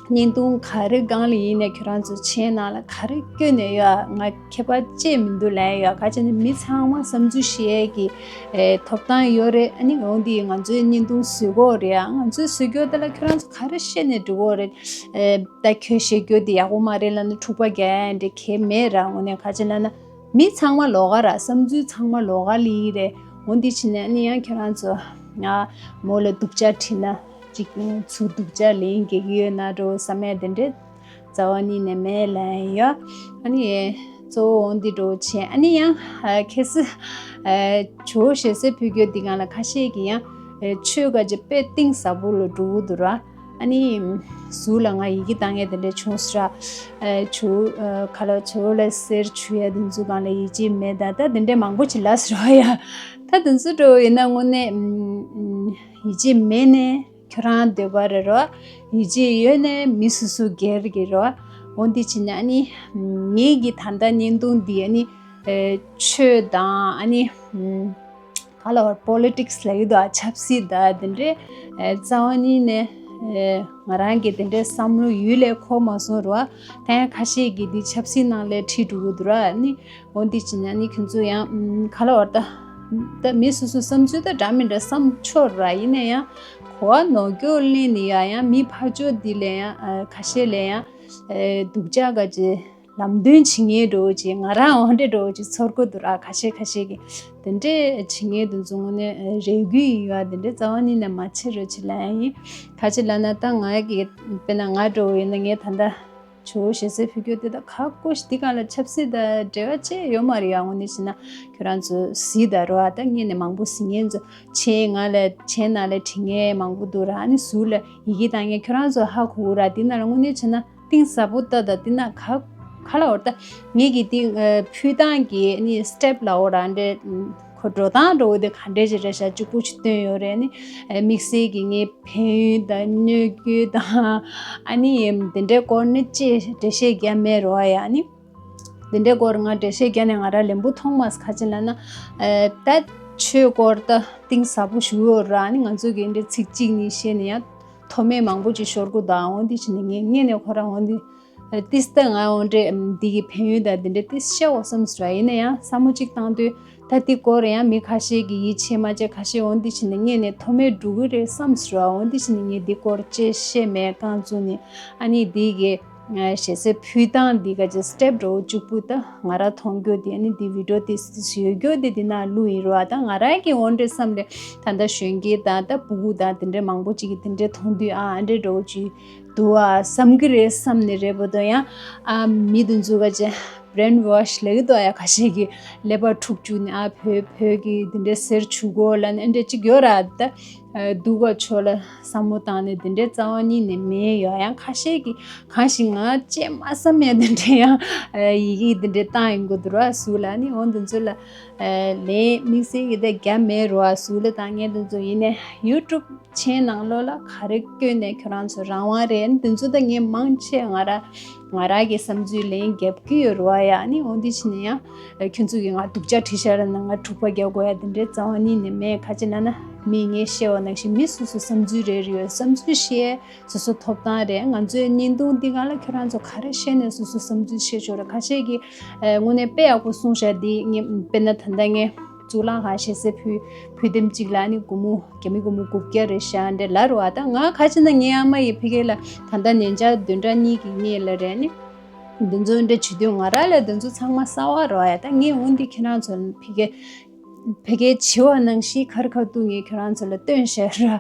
བརྙན་ཐུང་ག་རེ་སྒང་ལ་ཡིན་ནས་ཁྱོད་རང་ཚོ་མཆན་ནང་ལ་ག་རེ་བཀོད་ནས་ཡོད་ང་ཁྱད་པར་ཅེས་མི་འདུག་ལ་ཡོད། ག་ཅི་ནས་མི་ཚང་མ་བསམ་ཚུལ་བཤད་ཀྱི་ཐོབ་ཐང་ཡོད་རེད། ཨ་ནི་འོང་དེ་ང་ཚོའི་བརྙན་ཐུང་བཟོ་གོ་རེད། ང་ཚོའི་བཟོ་རྒྱུ་དེ་ལ་ཁྱོད་རང་ཚོ་ག་རེ་བཤད་ནས་འགྲོ་གོ་རེད། ད་ཁྱོད་བཤད་རྒྱུ་དེ་ཡག་པོ་མ་རེད་ལ་ནི་འཁྲུག་པ་རྒྱག་ཡ་འདྲ་གལ་མེད་ར། འོང་ནས་ག་ཅི་ལ་ན། མི་ཚང་མ་ལོགས་ཀ་ར། བསམ་ཚུལ་ཚང་མ་ལོགས་ཀ་ལི་རེད། འོ་འདི་ཕྱིན་ནས་ཨ་ནི་ཡང་ཁྱོད་རང་ཚོ་ང་མོ་ལ་སྡུག་ཅག་བྲིས་ན་ཅིག་ཚུར་སྡུག་ཅག་ལན་རྒྱག་གི་ཡོད་ན་འགྲོ་བསམ་ཡ་དེ་འདྲས་རྩ་བ་ཉིད་ནས་མེད་ལ་ཡོད། ཨ་ནི་གཙོ་བོ་འོ་འདི་འགྲོ་བྱས། ཨ་ནི་ཡང་ཁེ་སི་ཇོ་ཞེ་སའི་ཕུལ་རྒྱུ་འདི་གང་ལ་ཁ་ཤས་ཀྱི་ཡང་ཆོས་ག་ཅིག་དཔེ་གཏིང་ཟབ་པོ་ལ་འགྲོ་གི་འདུག་ར། ཨ་ནི། ཟུར་ལ་ང་ཡི་གེ་བཏང་ཡས་དེ་འདྲ་བྱུང་སོང་ར། ཨེ་ཇོ་ཨེ་ག་ལ་ཇོ་ལ་གསེར་ཆུ་ཡ་དེ་ཚོ་སྒང་ལ་ཡིད་ཆེས་མེད་ད། ད་དེ་འདྲ་མང་པོ་ཅིག་ལབ་སོང་ར་ཡ། ད་དེ་ཚོ་འགྲོ་ཡིན་ན་དངོས་གནས་ཨམ་ཡིད་ཆེས་མེད་ནས་ཁྱོད་རང་འདོད་པ་རེད་རོ། ཡིད་ཆེས་ཡོད་ནས་མི་སོ་སོ་སྒེར་གྱི་རོ། འོ་འདི་ཕྱིན་ནས་ཨ་ནི་ངེད་ཀྱི་ད་ལྟ་བརྙན་ཐུང་འདི་ཨ་ནི་ཨེ་ཆོས་དང་ཨ་ནི་ཨམ། ག་ལ་བར་པོ་ལི་ཊིག་སི་ལབ་ཀྱི་འདུག་ཨ་ཆབ་སྲིད་ད་དེ་འདྲའི་ཨེ་རྩ་བ་ཉིད་ནས་ཨེ་ང་རང་གི་དེ་འདྲའི་བསམ་བློ་ཡུལ་ལས་འཁོར་མ་སོང་རུང་ད་ཡང་ཁ་ཤས་ཀྱིས་འདི་ཆབ་སྲིད་ནང་ལ་ཁྲིད་འགྲོ་གི་འདུག་ར། ནི་འོ་འདི་ཕྱིན་ན་ནི་ཁྱོད་ཚོ་ཡང་ཨམ་ག་ལ་བར་ད་ད་མི་སོ་སོའི་བསམ་ཚུལ་ད་འདྲ་མི་འདྲ་བསམ་ཆོག་ར། ཡིན་ན་ཡང་གོ་བ་ནོར་སྐྱོན་གླེང་ནི་ཡ་ཡང་མི་ཕར་ཕྱོགས་འདི་ལ་ཡང་ཨེ་ཁ་ཤས་ལ་ཡང་ཨེ་སྡུག་ཅག་ག་ཅིག་ལམ་སྟོན་བྱེད་མཁན་འདྲ་བོ་ཅིག་ང་རང་འོ་འདྲ་འདྲ་བོ་ཅིག་ཚོར་གི་འདུག་ར། ཁ་ཤས་ཁ་ཤས་ཀྱིས་དེ་འདྲས་བྱེད་མཁན་དེ་ཚོ་དངོས་གནས་རེ་སྐུལ་ཡིན་ཡ། དེ་འདྲས་རྩ་བ་ཉིད་ནས་མ་བྱེད་རོགས་བྱེད་ལབ་ཡ་ཡིན། ག་ཅི་ལབ་ན་ད་ང་གི་དཔེར་ན་ང་འདྲ་བོ་ཡིན་ན་ངས་ད་ལྟ་ཇོ་བོ་ཞེ་སའི་ཕུལ་རྒྱུ་དེ་དག་ག་ཀོ་ཞིག་འདི་གང་ལ་ཆབ་སྲིད་དང་འབྲེལ་བ་ཅི་ཡོད་མ་རེད་ཡ། དངོས་གནས་བྱས་ན་ཁྱོད་རང་ཚོ་གཟིགས་ད་རོ། ཨ་ད་ངས་ནས་མང་པོ་གཟིགས་མཁན་ཚོ་ཆེ་ང་ལ་ཆེ་ན་ལ་བྲིས་མཁན་མང་པོ་འདུག་ར། ཨ་ནི་ཟུར་ལ་ཡི་གེ་བཏང་མཁན་ཁྱོད་རང་ཚོ་ཧ་གོ་ར། འདི་ན་ལ་དངོས་གནས་བྱས་ན། གཏིང་ཟབ་པོ་ལྟ་ད་འདི་ན་ག་ག་ལ་བར་ད་ངེད་ཀྱི་འདི་ཕུལ་སྟངས་ཀྱི་ནི་སི་ཊེབ་ལ་འོ་ར་འདྲེ་ འགྲོ་སྟངས་འགྲོ་འོ་དེ་ག་འདྲས་ཞིག་རེད་ཤག་གཅིག་པུ་ཞིག་སྟོན་ཡོད་རེད། ཨ་ནི་དམིགས་བསལ་གྱི་ངའི་ཕན་ཡོན་དང་གནོད་སྐྱོན་དང་ཨ་ནི་དེ་འདྲའི་སྐོར་ནི་ཅེས་འགྲེལ་བཤད་རྒྱག་མེད་རོ་ཡ། ཨ་ནི་དེ་འདྲའི་སྐོར་ང་འགྲེལ་བཤད་རྒྱག་ནས་ང་རང་ལན་པོ་མཐོང་མ་སོང་། ག་ཅི་ལབ་ན་ད་ཆོས་སྐོར་ད་གཏིང་ཟབ་པོ་ཞུ་ཡོད་ར། ཨ་ནི་ང་ཚོ་གི་འདྲའི་ཚིག་གཅིག་གཉིས་བཤད་ནས་ཡང་མཐོ་དམན་མང་པོ་ཅིག་ཤོར་གི་འདུག་འོ་འདི་བྱས་ནས་ངས་ངས་ནས་ཁོ་རང་འོ་འདི་ཏིས་ད་ང་འོ་འདྲས་འདི་གི་ཕན་ཡོན་དང་འདི་འདྲས་ཏིས་བཤད་འོ་བསམ་ཟེར་བ་ཡིན་ན་ཡང་བསམ་བློ་གཅིག་བཏང་དུས་ད་འདི་སྐོར་ཡང་མི་ཁ་ཤས་ཀྱིས་ཡིད་ཆེས་མ་བྱས། ཁ་ཤས་འོ་འདི་བྱས་ནས་ངས་ནས་མཐོ་དམན་འགྲོ་གི་རེད་བསམ་ཟེར་བ། འོ་འདི་བྱས་ནས་ངས་འདི་སྐོར་ཅེས་བཤད་མེད་རྐང་བཙུགས་ནས་ཨ་ནི་འདི་གི་ཞེ་སའི་ཕུལ་སྟངས་འདི་ག་ཅིག་སི་ཊེབ་འགྲོ་གཅིག་པུ་ད་ང་རང་མཐོང་རྒྱུ་དེ་ཨ་ནི་འདི་བི་ཌི་ཡོ་དེ་ཡོད་རྒྱུ་དེ་འདི་ན་བླུགས་ཡིན་རོ། ད་ང་རང་གི་འོ་འདྲས་བསམ་རེད། ད་ལྟ་གཞོན་སྐྱེས་དང་ད་ཕྲུ་གུ་དང་དེ་འདྲས་མང་པོ་ཅིག་གིས་དེ་འདྲས་མཐོང་དུས་ཨ་ཨ་འདྲས་འགྲོ་གཅིག་འདུག་ཨ་བསམ་གི་རེད་བསམ་ནས་རེད་པ་དོ། ཡང་ཨ་མི་དེ་ཚོ་ག་ཅིག་བྷི་རེན་ཝོཤ་ལབ་ཀྱི་འདུག་ཡ། ཁ་ཤས་ཀྱིས་ཀླད་པ་འཁྲུག་བཅུག་ནས་ཨ་བོད་བོད་ཀྱི་དེ་འདྲས་ཟེར་བཅུག་གོ་ལབ་ནས་ཨ་འདྲས་ཅིག་ཡོད་ར། ད་སྡུག་ག་ཆོག་ལ་བསམ་བློ་བཏང་ནས་དེ་འདྲས་རྩ་བ་ཉིད་ནས་མེད་ཡོད། ཡང་ཁ་ཤས་ཀྱིས་གང་ཞིག་ང་ཅེས་མ་བསམ་ཡ་དེ་འདྲས་ཡང་ཡི་གེ་དེ་འདྲས་བཏང་ཡིན་དགོས་འདུག་ར། ཟུར་ལ་ནི་འོ་དེ་ཚོ་ལ་ལན་དམིགས་བསལ་གྱི་ད་རྒྱབ་མེད་རོ། ཨ་ཟུར་ལ་བཏང་ངས་དེ་ཚོ་ཡིན་ནས་ཡུ་ཊུབ་ཆེན་ནང་ལོགས་ལ་ག་རེ་བཀོད་ནས་ཁྱོད་རང་ཚོ་རང་དབང་རེད། དེ་ཚོ་ད་ངས་མང་ཆེ་ང་ར་ང་ར་གི་བསམ་ཚུལ་ལན་རྒྱབ་ཀྱི་ཡོད་རེད་བ། ཡ་ནི་འོ་འདི་བྱས་ནས་ཡང་ཁྱོད་ཚོ་གིས་ང་སྡུག་ཅག་བྲིས་ཤག་ར་ན་ང་འཁྲུག་པ་རྒྱག་དགོས་ཡ་དེ་འདྲའི་རྩ་བ་ཉིད་ནས་མེད། ག་ཅི་ལབ་ན་མི་ངས་བཤད་པ་ནང་བཞིན་མི་སོ་སོ་བསམ་ཚུལ་རེ་རེ་ཡོད། བསམ་ཚུལ་བཤད་སོ་སོ་ཐོབ་ཐང་རེད། ང་ཚོའི་བརྙན་ཐུང་འདི་སྒང་ལ་ཁྱོད་རང་ཚོ་ག་རེ་བཤད་ནས་སོ་སོ་བསམ་ཚུལ་བཤད་ཆོག་རེད། ཁ་ཤས་ཀྱིས་དངོས་གནས་དཔེ་ཡག་པོ་གསུངས་ཤག་འདི་ངས་དཔེར་ན་ད་ལྟ་ངས་གཙུག་ལག་ཁང་ཞེ་སའི་ཕུལ་ཕུལ་དེམ་གཅིག་ལ་ནི་སྒོར་མོ་རྒྱ་མི་སྒོར་མོ་དགུ་བརྒྱ་རེད་ཤག་འདྲ་ལབ་རེད་བ། ད་ང་ཁ་ཅིག་ན་ངའི་ཨ་མ་ཡི་ཕ་གི་ལ་ད་ལྟ་ཉེ་ཆར་བདུན་ཕྲག་གཉིས་ཀྱི་སྔོན་ལ་རེད། ནི་འདི་ཚོ་འདྲ་བྱེད་དུས་ང་རང་ལ་འདི་ཚོ་ཚང་མ་གསར་བ་རེད་བ། ཡ་ད་ངས་འོ་འདི་ཁྱེད་རང་ཚོ་ཕ་གི་ཕ་གིའི་བྱིས་པ་ནང་བཞིན་ཁར་ཁ་ཐུག་ངས་ཁྱོད་རང་ཚོ་ལ་སྟོན་ཤར་ར།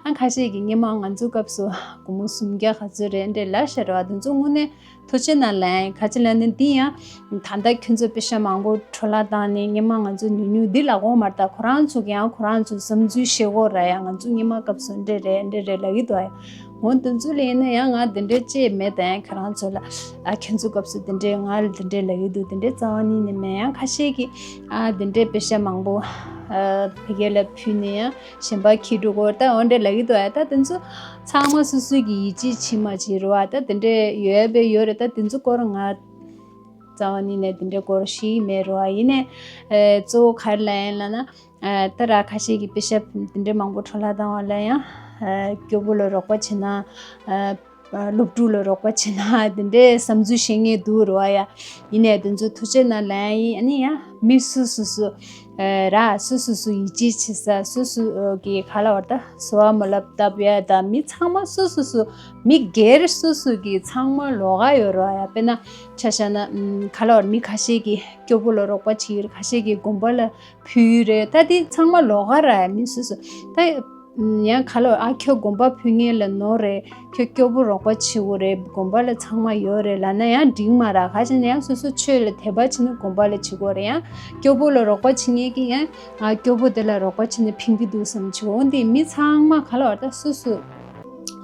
ཨ་ཁ་ཤས་ཀྱིས་སྔོན་མ་ང་ཚོའི་སྐབས་སུ་སྒོར་མོ་སུམ་བརྒྱ་ག་ཚོད་རེད་འདྲ་ལབ་ཤར་ར་བ། དེ་ཚོ་དངོས་གནས་ཐུགས་རྗེ་གནང་ལན། ག་ཅི་ལབ་ན་འདི་ཡང་ད་ལྟ་ཁྱོད་ཚོ་པེ་ཤ་མང་པོ་འཕྲོ་བརླག་བཏང་ནས་སྔོན་མ་ང་ཚོ་ཉུང་ཉུང་འདི་ལབ་དགོས་མ་རེད། ད་ཁོ་རང་ཚོ་གིས་ཡང་ཁོ་རང་ཚོའི་བསམ་ཚུལ་བཤད་དགོས་ར། ཡ་ང་ཚོ་སྔོན་མ་སྐབས་སུ་འདྲ་རེད་འདྲ་རེད་ལབ་ཀྱི་འདུག་ཡ། འོ་དེ་ཚོ་ལ་ཡིན་ན་ཡང་ང་དེ་འདྲའི་ཅེས་མེད་ད། ཡང་ཁྱེད་རང་ཚོ་ལ་ཨ་ཁྱེད་ཚོ་སྐབས་སུ་དེ་འདྲའི་ང་ལ་དེ་འདྲའི་ལབ་ཀྱི་འདུག་དེ་འདྲའི་རྩ་བ་ཉིད་ནས་མེད། ཡང་ཁ་ཤས་ཀྱིས་ཨ་དེ་འདྲའི་པེ་ཤ་མང་པོ་ཨ་ཕ་གི་ལ་ཕུལ་ནས་ཡང་གཞན་པ་ཁྱེར་འགྲོ་དགོས་ད་འོ་འདྲ་ལབ་ཀྱི་འདུག་ཨ་ད་དེ་ཚོ་ཚང་མ་སོ་སོ་གི་ཡིད་ཆེས་བྱེད་མ་བྱེད་རེད་བ། ད་དེ་འདྲའི་ཡོད་པའི་ཡོད་རེད། ད་དེ་ཚོ་སྐོར་ང་རྩ་བ་ཉིད་ནས་དེ་འདྲའི་སྐོར་ཤེས་ཀྱི་མེད་རེད་བ། ཡིན་ནའི་ཨ་གཙོ་བོ་ག་རེ་ལབ་ཡིན་ལབ་ན། ཨ་ད་ར་ཁ་ཤས་ཀྱིས་པེ་ཤ་དེ་འདྲའི་མང་པོ་འཕྲོ་བརླག་བཏང་བ་ལ་ཡང་ཨ་སྐྱོ་པོ་ལ་རོགས་པ་བྱེད་ན་ཨ་སློབ་ཕྲུག་ལ་རོགས་པ་བྱེད་ན་དེ་འདྲའི་བསམ་ཚུལ་བཤད་མཁན་འདུག་རེད་བ། ཡ་ཡིན་ནའི་དེ་ཚོ་ཐུགས་རྗེ་གནང་ལན་ཡིན། ཨ་ནི་ཡང་མི་སུ་སུ་སུ་ཨ་ར་སུ་སུ་སུ་ཡིད་ཆེས་བྱེད་ས་སུ་སུ་གི་ག་ལབ་ར་ད་གསོལ་བ་མོ་ལབ་བཏབ་ཡ་ད་མི་ཚང་མ་སུ་སུ་སུ་མི་སྒེར་སུ་སུ་གི་ཚང་མ་ལོགས་ཀ་ཡོད་རེད་བ། ཡ་དཔེར་ན་ཆ་བཞག་ན་ཨམ་ག་ལབ་ར་མི་ཁ་ཤས་ཀྱིས་སྐྱོ་པོ་ལ་རོགས་པ་བྱེད་ཡོད་རེད། ཁ་ཤས་ཀྱིས་དགོན་པ་ལ་ཕུལ་རེད། ད་དེ་ཚང་མ་ལོགས་ཀ་ར་མི་སུ་སུ་ད་ཡང་ག་ལོ་ཨ་ཁྱོད་དགོན་པ་ཕུལ་མཁན་ལ་ནོར་རེད། ཁྱོད་སྐྱོ་པོ་རོགས་པ་བྱེད་དགོས་རེད། དགོན་པ་ལ་ཚང་མ་ཡོད་རེད་ལབ་ན་ཡང་འགྲིག་མ་ར། ག་ཅི་ན་ཡང་སོ་སོ་ཆོས་ལ་དད་པ་བྱེད་ན་དགོན་པ་ལ་བྱེད་དགོས་རེད། ཡང་སྐྱོ་པོ་ལ་རོགས་པ་བྱེད་མཁན་གྱི་ཡང་ཨ་སྐྱོ་པོ་དེ་ལ་རོགས་པ་བྱེད་ན་ཕན་གྱི་འདུག་བསམ་བྱེད། འོ་འདི་མི་ཚང་མ་ག་ལ་བར་ད་སོ་སོ་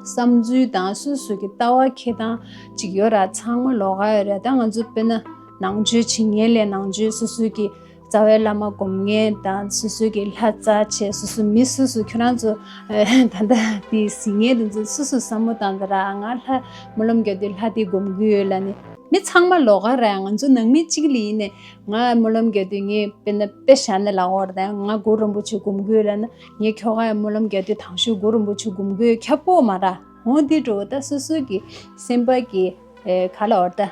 བསམ་ཚུལ་དང་སོ་སོ་གི་ལྟ་བ་འཁྱེར་སྟངས་ཅིག་ཡོད་ར། ཚང་མ་ལོགས་ཀ་ཡོད་རེད། ད་ང་ཚོ་དཔེར་ན་ནང་ཆོས་བྱེད་མཁན་ལས་ནང་ཆོས་སོ་སོ་གི་རྩ་བའི་བླ་མ་སྒོམ་མཁན་དང་སོ་སོ་གི་ལྷ་རྩ་ཆེ་སོ་སོ་མི་སོ་སོ་ཁྱོད་རང་ཚོ་ད་ལྟ་དེ་གཟིགས་མཁན་དེ་ཚོ་སོ་སོ་བསམ་བློ་བཏང་ད་ར། ང་ལྷ་སྨོན་ལམ་རྒྱག་དུས་ལྷ་དེ་སྒོམ་གི་ཡོད་ལབ་ནས་མི་ཚང་མ་ལོགས་ཀ་ར། ང་ཚོ་ནང་མི་གཅིག་ལ་ཡིན་ནས་ང་སྨོན་ལམ་རྒྱག་དུས་ངས་དཔེར་ན་དཔེ་བཞག་ནས་ལབ་འོར་ད་ང་གུ་རུ་རིན་པོ་ཆེ་སྒོམ་གི་ཡོད་ལབ་ན་ངས་ཁྱོ་ག་ཡང་སྨོན་ལམ་རྒྱག་དུས་དང་ཤོས་གུ་རུ་རིན་པོ་ཆེ་སྒོམ་གི་ཡོད་ཁྱབ་པོ་མ་ར། འོ་འདི་འགྲོ་ད་སོ་སོ་གི་སེམས་པ་གི་ག་ལ་འོར་ད།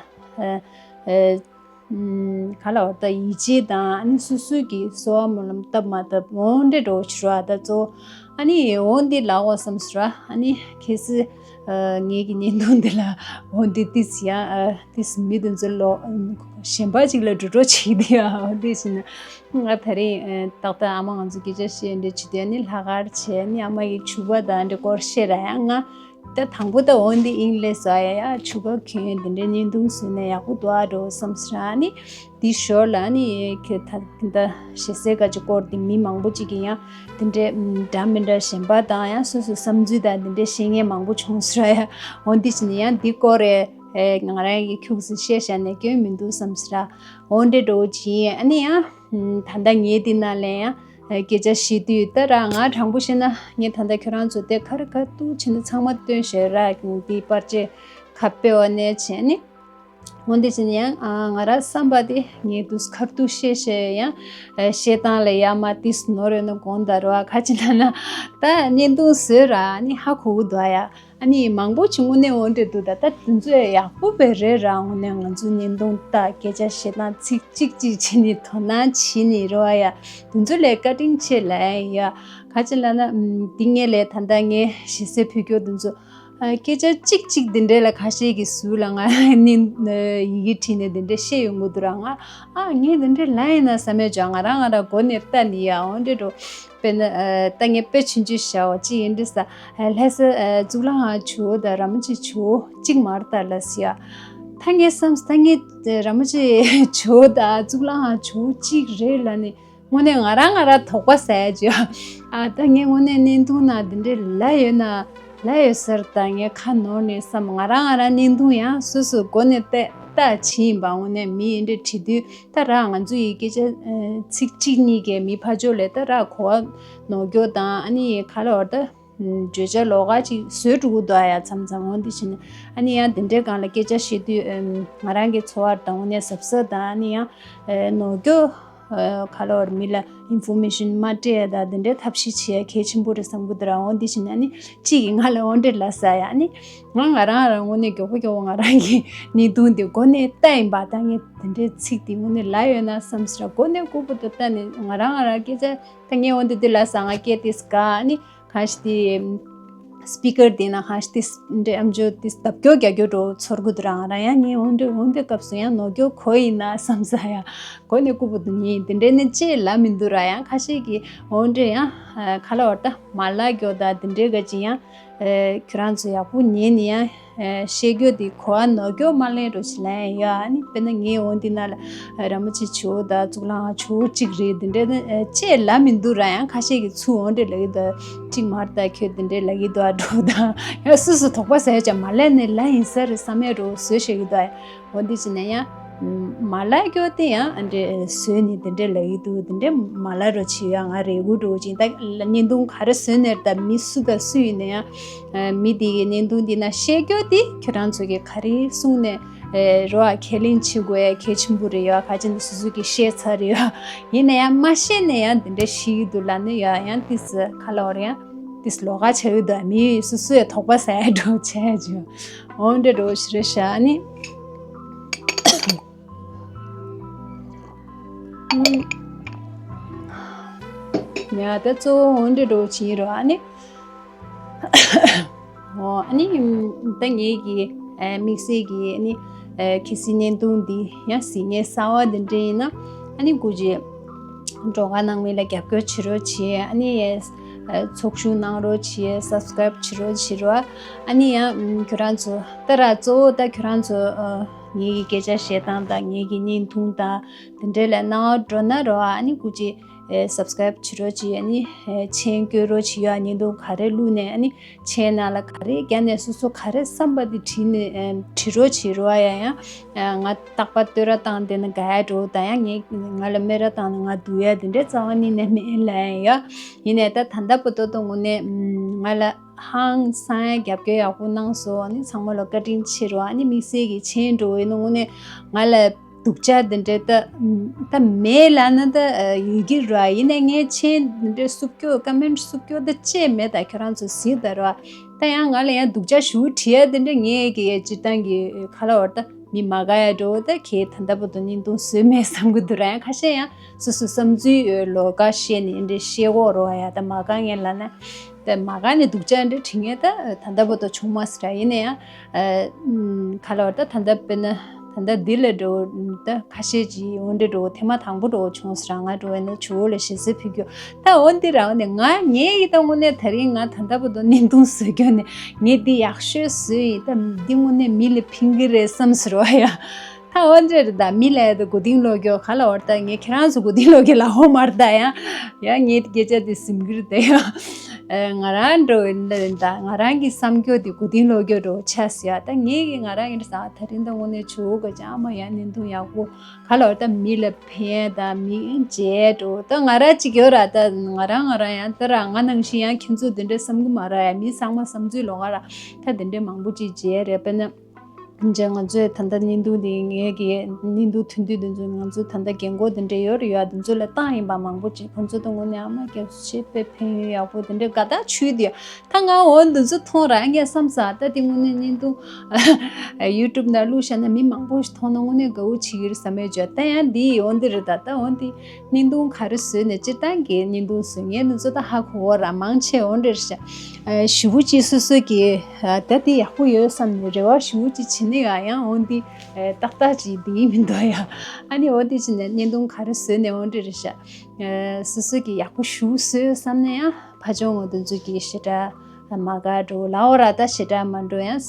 ག་ལ་བར་ད་ཡིད་ཆེས་དང་ཨ་ནི་སོ་སོའི་གི་གསོལ་བ་སྨོན་ལམ་བཏབ་མ་བཏབ་འོ་འདྲ་འགྲོ་ཕྱིར་བ་ད་གཙོ་བོ་ཨ་ནི་འོ་འདི་ལགས་འོ་བསམ་ཟེར་བ། ཨ་ནི་གལ་སྲིད་ངེད་ཀྱི་བརྙན་ཐུང་འདི་ལ་འོ་འདི་ཏིས་ཡང་ཏིས་མི་དེ་ཚོ་ལོ་གཞན་པ་ཅིག་ལ་འགྲོ་འགྲོ་བྱེད་ཀྱི་འདུག་ཡ། འོ་འདི་བྱས་ན་ང་ད་རིང་ཏག་ཏག་ཨ་མ་ང་ཚོ་སྐད་ཆ་བཤད་འདྲ་བྱེད་དུས་ཨ་ནི་ལྷག་དཀར་བྱས་ཨ་ནི་ཨ་མ་ཡི་ཕྱུ་པ་དང་འདྲ་སྐོར་བཤད་ར་ཡང་ང་། ད་དང་པོ་ད་འོ་འདི་ཨིན་ལེ་ཟ་ཡ་ཡ་ཕྱུ་པ་གྱོན་འདི་འདྲའི་བརྙན་ཐུང་བཟོས་ནས་ཡག་པོ་འདུག་ཨ་འགྲོ་བསམ་ཟེར། ཨ་ནི་འདི་ཞོར་ལ་ཨ་ནི་ཁྱེད་ད་ད་ཞེ་སའི་ཀ་ཅི་སྐོར་འདི་མི་མང་པོ་ཅིག་གིས་ཡང་འདི་འདྲའི་འདྲ་མི་འདྲ་གཞན་པ་དང་ཡང་སོ་སོའི་བསམ་ཚུལ་དང་འདི་འདྲའི་བཤད་མཁན་མང་པོ་བྱུང་ཟེར་ཡ། འོ་འདི་བྱས་ནས་ཡང་འདི་སྐོར་རེ་ང་རང་གི་ཁྱུག་ཙམ་བཤད་བཞག་ནས་སྐྱོན་མི་འདུག་བསམ་ཟེར། འོ་འདྲའི་འགྲོ་བྱིན་ཨ་ནི་ཡང་། ད་ལྟ་ངའི་འདི་ནང་ལ་ཡང་སྐད་ཆ་བཤད་དུས་ད་ར་ང་དྲང་པོ་བཤད་ན་ངས་ད་ལྟ་ཁྱོད་རང་ཚོ་དེ་ག་རེ་ག་འདུག་བྱས་ན་ཚང་མ་སྟོན་ཞེས་ར་འདི་པར་ཆས་ཁ་དཔེ་བ་ནས་བྱས་ནི། འོན་ཏེ་ཕྱིན་ཡང་ང་རང་བསམ་པ་དེ་ངས་དུས་ཁར་དུ་བཤད་བཤད་ཡང་བཤད་སྟངས་ལ་ཡ་མ་ཏིས་ནོར་ཡོད་ན་དགོངས་དག་རོགས་ཁ་ཅིག་ལ་ན་ད་བརྙན་ཐུང་བཟོས་ར་ནི་ཧ་གོ་གི་འདུག་ཡ། ཨ་ནི་མང་པོ་ཅིག་དངོས་གནས་འོན་ཏེ་འདུག་ད་ད་དེ་ཚོ་ཡག་པོ་བས་རེད་ར། དངོས་གནས་ང་ཚོ་བརྙན་ཐུང་ལྟ་སྐད་ཆ་བཤད་སྟངས་ཚིག་གཅིག་གཅིག་བྱས་ནས་དོ་སྣང་བྱས་ནས་རོགས་ཡ། དེ་ཚོ་ལས་བཀའ་དྲིན་ཆེ་ལ་ཡ། ཁ་ཅིག་ལ་ན་འདི་ངས་ལས་ད་ལྟ་ངས་ཞེ་སའི་བོད་སྐྱོར་དེ་ཚོ། སྐད་ཆ་གཅིག་གཅིག་འདི་འདྲའི་ལ་ཁ་ཤས་ཀྱིས་ཟུར་ལ་ང་ནི་ཡི་གེ་བྲིས་ནས་འདི་འདྲ་བཤད་ཡོང་གི་འདུག་ར། ང་ཨ་ངས་འདི་འདྲའི་ལ་ཡིན་ན་བསམ་ཡོད་ཀྱང་ང་རང་ང་རང་མགོ་ནས་ལྟ་ནི་ཡ་འོན་འདྲ་འགྲོ། དཔེར་ན་ད་ངས་དཔེ་ཆུང་ཆུང་བཞག་པ་གཅིག་ཡིན་འདྲ་ས། ལྷ་ས་གཙུག་ལག་ཁང་ཇོ་བོ་དང་ར་མོ་ཆེ་ཇོ་བོ་གཅིག་མ་རེད་ད་ལ་ཟེར་ཡ། ད་ངས་བསམ་ད་ངས་ར་མོ་ཆེ་ཇོ་བོ་དང་གཙུག་ལག་ཁང་ཇོ་བོ་གཅིག་རེད་ལ་ནི། དངོས་གནས་ང་རང་ང་རང་དོགས་པ་ཟ་ཡ་ཅིག་ཨ་ད་ངས་དངོས་གནས་བརྙན་ཐུང་ནང་འདི་འདྲའི་ལ་ཡོད་ན་ལ་ཡོད་ཟེར་ད་ངས་ཁ་ནོར་ནས་བསམ། ང་རང་ང་རང་བརྙན་ཐུང་ཡང་སོ་སོའི་སྒོ་ནས་ལྟ་ལྟ་བྱིན་པ་དངོས་གནས་མི་འདི་འདྲ་བྲིས་དུས་ད་ར་ང་ཚོ་ཡི་སྐད་ཆ་ཚིག་གཅིག་གཉིས་ཀས་མི་ཕར་ཕྱོགས་ལས་ད་ར་གོ་བ་ནོར་སྐྱོ་དང་ཨ་ནི་ཁ་ལ་བར་ད། བརྗོད་བྱ་ལོགས་ཀ་ཅིག་བཟོས་འགྲོ་གི་འདུག་ཨ་ཡ། མཚམས་མཚམས་འོ་འདི་བྱས་ནས་ཨ་ནི་ཡང་དེ་འདྲའི་སྒང་ལ་སྐད་ཆ་བཤད་དུས་ང་རང་གི་འཚོ་བར་དང་དངོས་གནས་གཟབ་གཟབ་དང་ཨ་ནི་ཡང་ནོར་སྐྱོ་ག་ལ་བར་མི་ལ་ཨིན་ཕོར་མེ་ཤན་མ་སྤྲད་ཡ་དང་དེ་འདྲའི་ཐབས་ཤེས་བྱེད་ཡ་གལ་ཆེན་པོ་རེད་བསམ་གི་འདུག་ར། འོ་འདི་བྱས་ནས་ཨ་ནི་གཅིག་གིས་ང་ལ་འོ་འདྲས་ལབ་ས་ཡ། ཨ་ནི་ང་ང་རང་རང་དངོས་གནས་མགྱོགས་པོ་མགྱོགས་པོ་ང་རང་གི་བརྙན་ཐུང་དེ་མགོ་ནས་ལྟ་ཡིན་པ་ད་ངས་དེ་འདྲའི་ཚིག་དེ་དངོས་གནས་ལ་ཡོད་ན་བསམ་སྲིད་ར། མགོ་ནས་ལྐུགས་པོ་དུ་ལྟ་ནས་ང་རང་ང་རང་སྐད་ཆ་ད་ངས་འོ་འདི་འདི་ལབ་ས་ང་སྐད་དེ་སྐ་ཨ་ནི། གང་ཞིག་དེ་སི་པི་ཀར་དེ་ན་གང་ཞིག་དེ་འདྲེ་ཨམ་ཅོ་དེ་ལྡབ་སྐྱོ་རྒྱག་རྒྱུ་འགྲོ་ཚོར་གི་འདུག་རང་རང་ཡང་ངས་འོན་ཏེ་འོན་ཏེ་སྐབས་སུ་ཡང་ནོར་སྐྱོ་གོ་ཡིན་ན་བསམ་ས་ཡ། གོ་ནས་ལྐུགས་པོ་དུ་ཉིན་དེ་འདྲེ་ནི་ཅེས་ལབ་མི་འདུག་ར། ཡང་ཁ་ཤས་ཀྱིས་འོན་ཏེ་ཡང་ཁ་ལ་བར་ད་མ་ལ་སྐྱོ་ད་དེ་འདྲེ་ག་ཅི་ཡང་ཁྱོད་རང་ཚོ་ཡག་པོ་ཉན་ནི་ཡང་། ཤེས་རྒྱུ་དེ་གོ་བ་ནོར་སྐྱོ་མ་ལེན་རོ་ཞིག་ལན་ཡོད། ཨ་ནི་དཔེར་ན་ངའི་འོང་འདི་ན་ལ་ར་མོ་ཆེ་ཆུ་བོ་དང་གཙུག་ལག་ཆུ་བོ་གཅིག་རེད་འདི་འདྲ་ནི་ཅེས་ལབ་མི་འདུག་ར། ཡང་ཁ་ཤས་ཀྱིས་ཚུར་འོང་འདྲ་ལབ་ཀྱི་འདུག་གཅིག་མར་ད་ཁྱོད་འདི་འདྲ་ལབ་ཀྱི་འདུག་ཨ་འགྲོ་དང་ཡང་སུ་སུ་དོགས་པ་ཟེར་ཀྱང་མ་ལན་ནི་ལ་ཡིན་ས་རེད་བསམ་ཡ་རོ་བཟོས་བཤད་ཀྱི་འདུག་འོ་འདི་ཅི་ན་ཡང་མ་ལ་སྐྱོ་དེ་ཡང་ཨ་འདྲ་བཟོས་ནི་འདི་འདྲ་ལབ་ཀྱི་འདུག་འདི་འདྲ་མ་ལ་རོ་ཆེ་ཡང་ང་རེ་གུ་འགྲོ་ཅིང་ད་བརྙན་ཐུང་ག་རེ་བཟོས་ནས་ད་མི་སུ་དང་སུ་ཡིན་ན་ཡང་། མི་དེ་གི་བརྙན་ཐུང་འདི་ན་བཤད་རྒྱུ་དེ་ཁྱོད་རང་ཚོ་གི་ག་རེ་གསུངས་ནས་རོ་ཨ་ཁས་ལེན་བྱེད་དགོས་ཡ་གལ་ཆེན་པོ་རེད་ཡ། ག་ཅི་ནས་སོ་སོ་གི་བཤད་ཚར་རེད་ཡ། ཡིན་ན་ཡང་མ་བཤད་ན་ཡང་འདི་འདྲ་ཤི་གི་འདུག་ལབ་ནས་ཡ་ཡང་ཏིས་ཁ་ལ་བར་ཡང་ཏིས་ལོགས་ཀ་ཆགས་ཡོད་འདུག་མི་སོ་སོ་ཡ་དོགས་པ་ཟ་ཡ་འགྲོ་བྱས་ཡ་ཅིག་འོ་འདྲ་འགྲོ་ཞིག་རེད་ཤག་ཨ་ནི། ཡ་ད་གཙོ་བོ་འོ་འདྲ་འགྲོ་བྱེད་ཡིན་རོ་ཨ་ནི། ཨོ་ཨ་ནི་ད་ངེད་ཀྱི་དམིགས་བསལ་གྱི་ཨ་ནི་གལ་སྲིད་བརྙན་ཐུང་འདི་ཡང་གཟིགས་མཁན་གསར་པ་འདི་འདྲ་ཡིན་ན་ཨ་ནི་སྐུ་མཁྱེན་གྲོགས་པོ་ནང་མི་ལ་རྒྱབ་སྐྱོར་བྱེད་རོགས་བྱེད། ཨ་ནི་ཚོགས་ཞུགས་གནང་རོགས་བྱེད། སབ་སི་ཀ་རེབ་བྱེད་རོགས་བྱེད་རོགས། ཨ་ནི་ཡང་ཁྱོད་རང་ཚོ་ད་ར་གཙོ་བོ་ད་ཁྱོད་རང་ཚོ་ངེད་ཀྱི་སྐད་ཆ་བཤད་སྟངས་དང་ངེད་ཀྱི་བརྙན་ཐུང་དང་དེ་འདྲ་ལ་གནང་བ་འགྲོ་ན་རོགས། ཨ་ནི་སྐུ་མཁྱེན་སབ་སི་ཀ་རེབ་བྱེད་རོགས་བྱེད། ཨ་ནི་མཆན་བཀོད་རོགས་བྱེད་ཡ། བརྙན་ཐུང་ག་རེ་བླུགས་ནས་ཨ་ནི་མཆན་ནང་ལ་ག་རེ་བརྒྱབ་ནས་སོ་སོ་ག་རེ་བསམ་པ་དེ་བྲིས་ནས་བྲི་རོགས་བྱེད་རོགས། ཡ་ཡང་ང་རྟག་པར་བསྟོད་ར་བཏང་བསྡད་ན་དགའ་ཡ་འགྲོ་ད་ཡང་ངས་ང་ལ་སྨད་ར་བཏང་ན་ང་སྡུག་ཡ་དེ་འདྲ་རྩ་བ་ཉིད་ནས་མེད་ལ་ཡ། ཡིན་ནའི་ད་ད་ལྟ་བར་དུ་དངོས་གནས་ང་ལ་ཧང་སང་ཡ་རྒྱབ་སྐྱོར་ཡག་པོ་གནང་སོང་། ཨ་ནི་ཚང་མ་ལ་བཀའ་དྲིན་ཆེ་རོགས། ཨ་ནི་དམིགས་བསལ་གྱི་མཆན་འགྲོ་ཡིན་ན་དངོས་གནས་ང་ལ་སྡུག་ཅག་འདི་འདྲ་ད་ད་མེད་ལབ་ན་ད་ཡོད་ཀྱི་ར། ཡིན་ནའི་ངས་མཆན་འདི་འདྲ་སུབ་སྐྱོ་ཀ་མེན་སུབ་སྐྱོ་ད་ཅེས་མེད། ད་ཁྱོད་རང་ཚོ་གཟིགས་ད་ར། ད་ཡང་ང་ལ་ཡང་སྡུག་ཅག་ཞུ་བྲིས་ཡ་འདི་འདྲ་ངས་ཀྱི་སྤྱིར་བཏང་གི་ཁ་ལ་བར་ད་མི་མ་དགའ་ཡ་འགྲོ་ད་ཁྱེད་ད་ལྟ་བར་དུ་བརྙན་ཐུང་བཟོས་མེད་བསམ་གི་འདུག་ར། ཡང་ཁ་ཤས་ཡང་སོ་སོ་བསམ་ཚུལ་ལོགས་ཀ་བཤད་ནས་འདི་འདྲ་བཤད་དགོས་རོགས་ཡ། ད་མ་དགའ་ངས་ལབ་ན། དེ་མ་ག་ནས་སྡུག་ཅག་འདྲ་དྲི་ངེས་ད་ད་ལྟ་བར་དུ་བྱུང་མ་སོང་ར། ཡིན་ན་ཡང་ཁ་ལོ་ད་ད་ལྟ་དཔེར་ན་ད་ལྟ་འདི་ལ་འགྲོ་ད་ཁ་ཤས་ཀྱིས་འོ་འདྲ་འགྲོ་ཐེངས་མ་དང་པོ་འགྲོ་བྱུང་སོང་ར། ང་འགྲོ་བས་ན་ཇོ་བོ་ལ་ཞེ་ས་ཕུལ་རྒྱུ་ད་འོ་འདི་ར། འོ་ནས་ང་ངའི་ཡི་ད་དངོས་གནས་ད་རིང་ང་ད་ལྟ་བར་དུ་བརྙན་ཐུང་བཟོ་རྒྱུ་ནས་ངས་འདི་ཡག་ཤོས་བཟོས་ཡིན། ད་འདི་དངོས་གནས་མི་ལ་ཕན་གི་རེད་བསམ་སོང་ར་ཡ། ད་འོ་འདྲ་རེད། ད་མི་ལ་ཡ་ད་མགོ་རྟིང་སློག་རྒྱུ་ག་ལ་བར་ད་ངས་ཁྱེད་རང་ཚོ་མགོ་རྟིང་སློག་རྒྱུ་ལ་འོ་མར་ད་ཡང་ཡང་ངས་སྐད་ཆ་དེ་ཟིན་གི་རེད་ད་ཡང་ ཨ་ང་རང་འགྲོ་ཡིན་ད་ང་རང་གི་བསམ་རྒྱུ་དེ་གོ་དིང་ལོག་རྒྱུ་འགྲོ་ཆགས་སོང་ཡ། ད་ངེད་ཀྱི་ང་རང་ཡིན་ད་ད་རིང་ད་དངོས་གནས་ཇོ་བོ་སྐུ་ཅག་མ་ཡ་བརྙན་ཐུང་ཡག་པོ་ག་ལ་བར་ད་མི་ལ་ཕན་ད་མི་མཇལ་འགྲོ། ད་ང་རང་གཅིག་ཡོད་ར། ད་ང་རང་ང་རང་ཡང་ད་ར་ང་ནང་བཞིན་ཡང་ཁྱེད་ཚོ་དེ་འདྲ་བསམ་གི་མ་ར་ཡ། མི་ཚང་མ་བསམ་ཚུལ་ལོགས་ཀ་ར། ད་དེ་འདྲ་མང་པོ་ཅིག་མཇལ་རེད། དཔེར་ན་མཇལ་ང་ཚོས་ད་ལྟ་བརྙན་ཐུང་དེ་ངེད་ཀྱི་བརྙན་ཐུང་ཐུང་ཐུང་དེ་ཚོ་ང་ཚོ་ད་ལྟ་རྒན་གོག་དེ་འདྲ་ཡོད་རེད་ཡ། དེ་ཚོ་ལ་བཏང་ཡིན་པ་མང་པོ་ཅིག་ཁོང་ཚོ་ད་དངོས་གནས་ཨ་མ་རྒྱ་མཚོ་ཆེ་དཔེ་ཕན་ཡོན་ཡག་པོ་དེ་འདྲ་དགའ་ཐག་ཆོད་དེ། ད་ང་འོ་འདི་ཚོ་མཐོང་ར་ངས་བསམ་ས། ད་དེ་དངོས་གནས་བརྙན་ཐུང་ཡུ་ཊུབ་ནང་བླུགས་བཞག་ན་མི་མང་པོ་ཞིག་མཐོང་ན་དངོས་གནས་དགའ་བོ་བྱེད་ཀྱི་རེད་བསམ་ཡོད་བྱས། ད་ཡང་འདི་འོ་འདི་རེད། ད་ད་འོ་འདི་བརྙན་ཐུང་ག་རེ་བཟོས་ནས་སྤྱིར་བཏང་གི་བརྙན་ཐུང་བཟོ་མཁན་འདི་ཚོ་ད་ཧ་གོ་བ་ར་མང་ཆེ་འོ་འདྲ་རེད་ཤག་ཞེ་པོ་ཅིག་སོ་སོ་གི་ད་དེ་ཡག་པོ་ཡོད་བསམ་ནས་རེ་བ་ཞེ་པོ་ཅིག་བྱེད་ནས་ཡང་ཡང་འོ་འདི་ཏག་ཏག་ཅིག་འདི་མི་འདུག་ཡ། ཨ་ནི་འོ་འདི་བྱས་ནས་བརྙན་ཐུང་ག་རེ་བཟོས་ནས་འོ་འདྲ་རེད་ཤག་སོ་སོ་གི་ཡག་པོ་ཞེ་པོ་བཟོས་བསམ་ནས་ཡང་ཕ་ཆུང་ངོ་དེ་ཚོ་གི་ཞེ་དྲག་མ་དགའ་འགྲོ་ལའོ་ར། ད་ཞེ་དྲག་མ་འགྲོ་ཡང་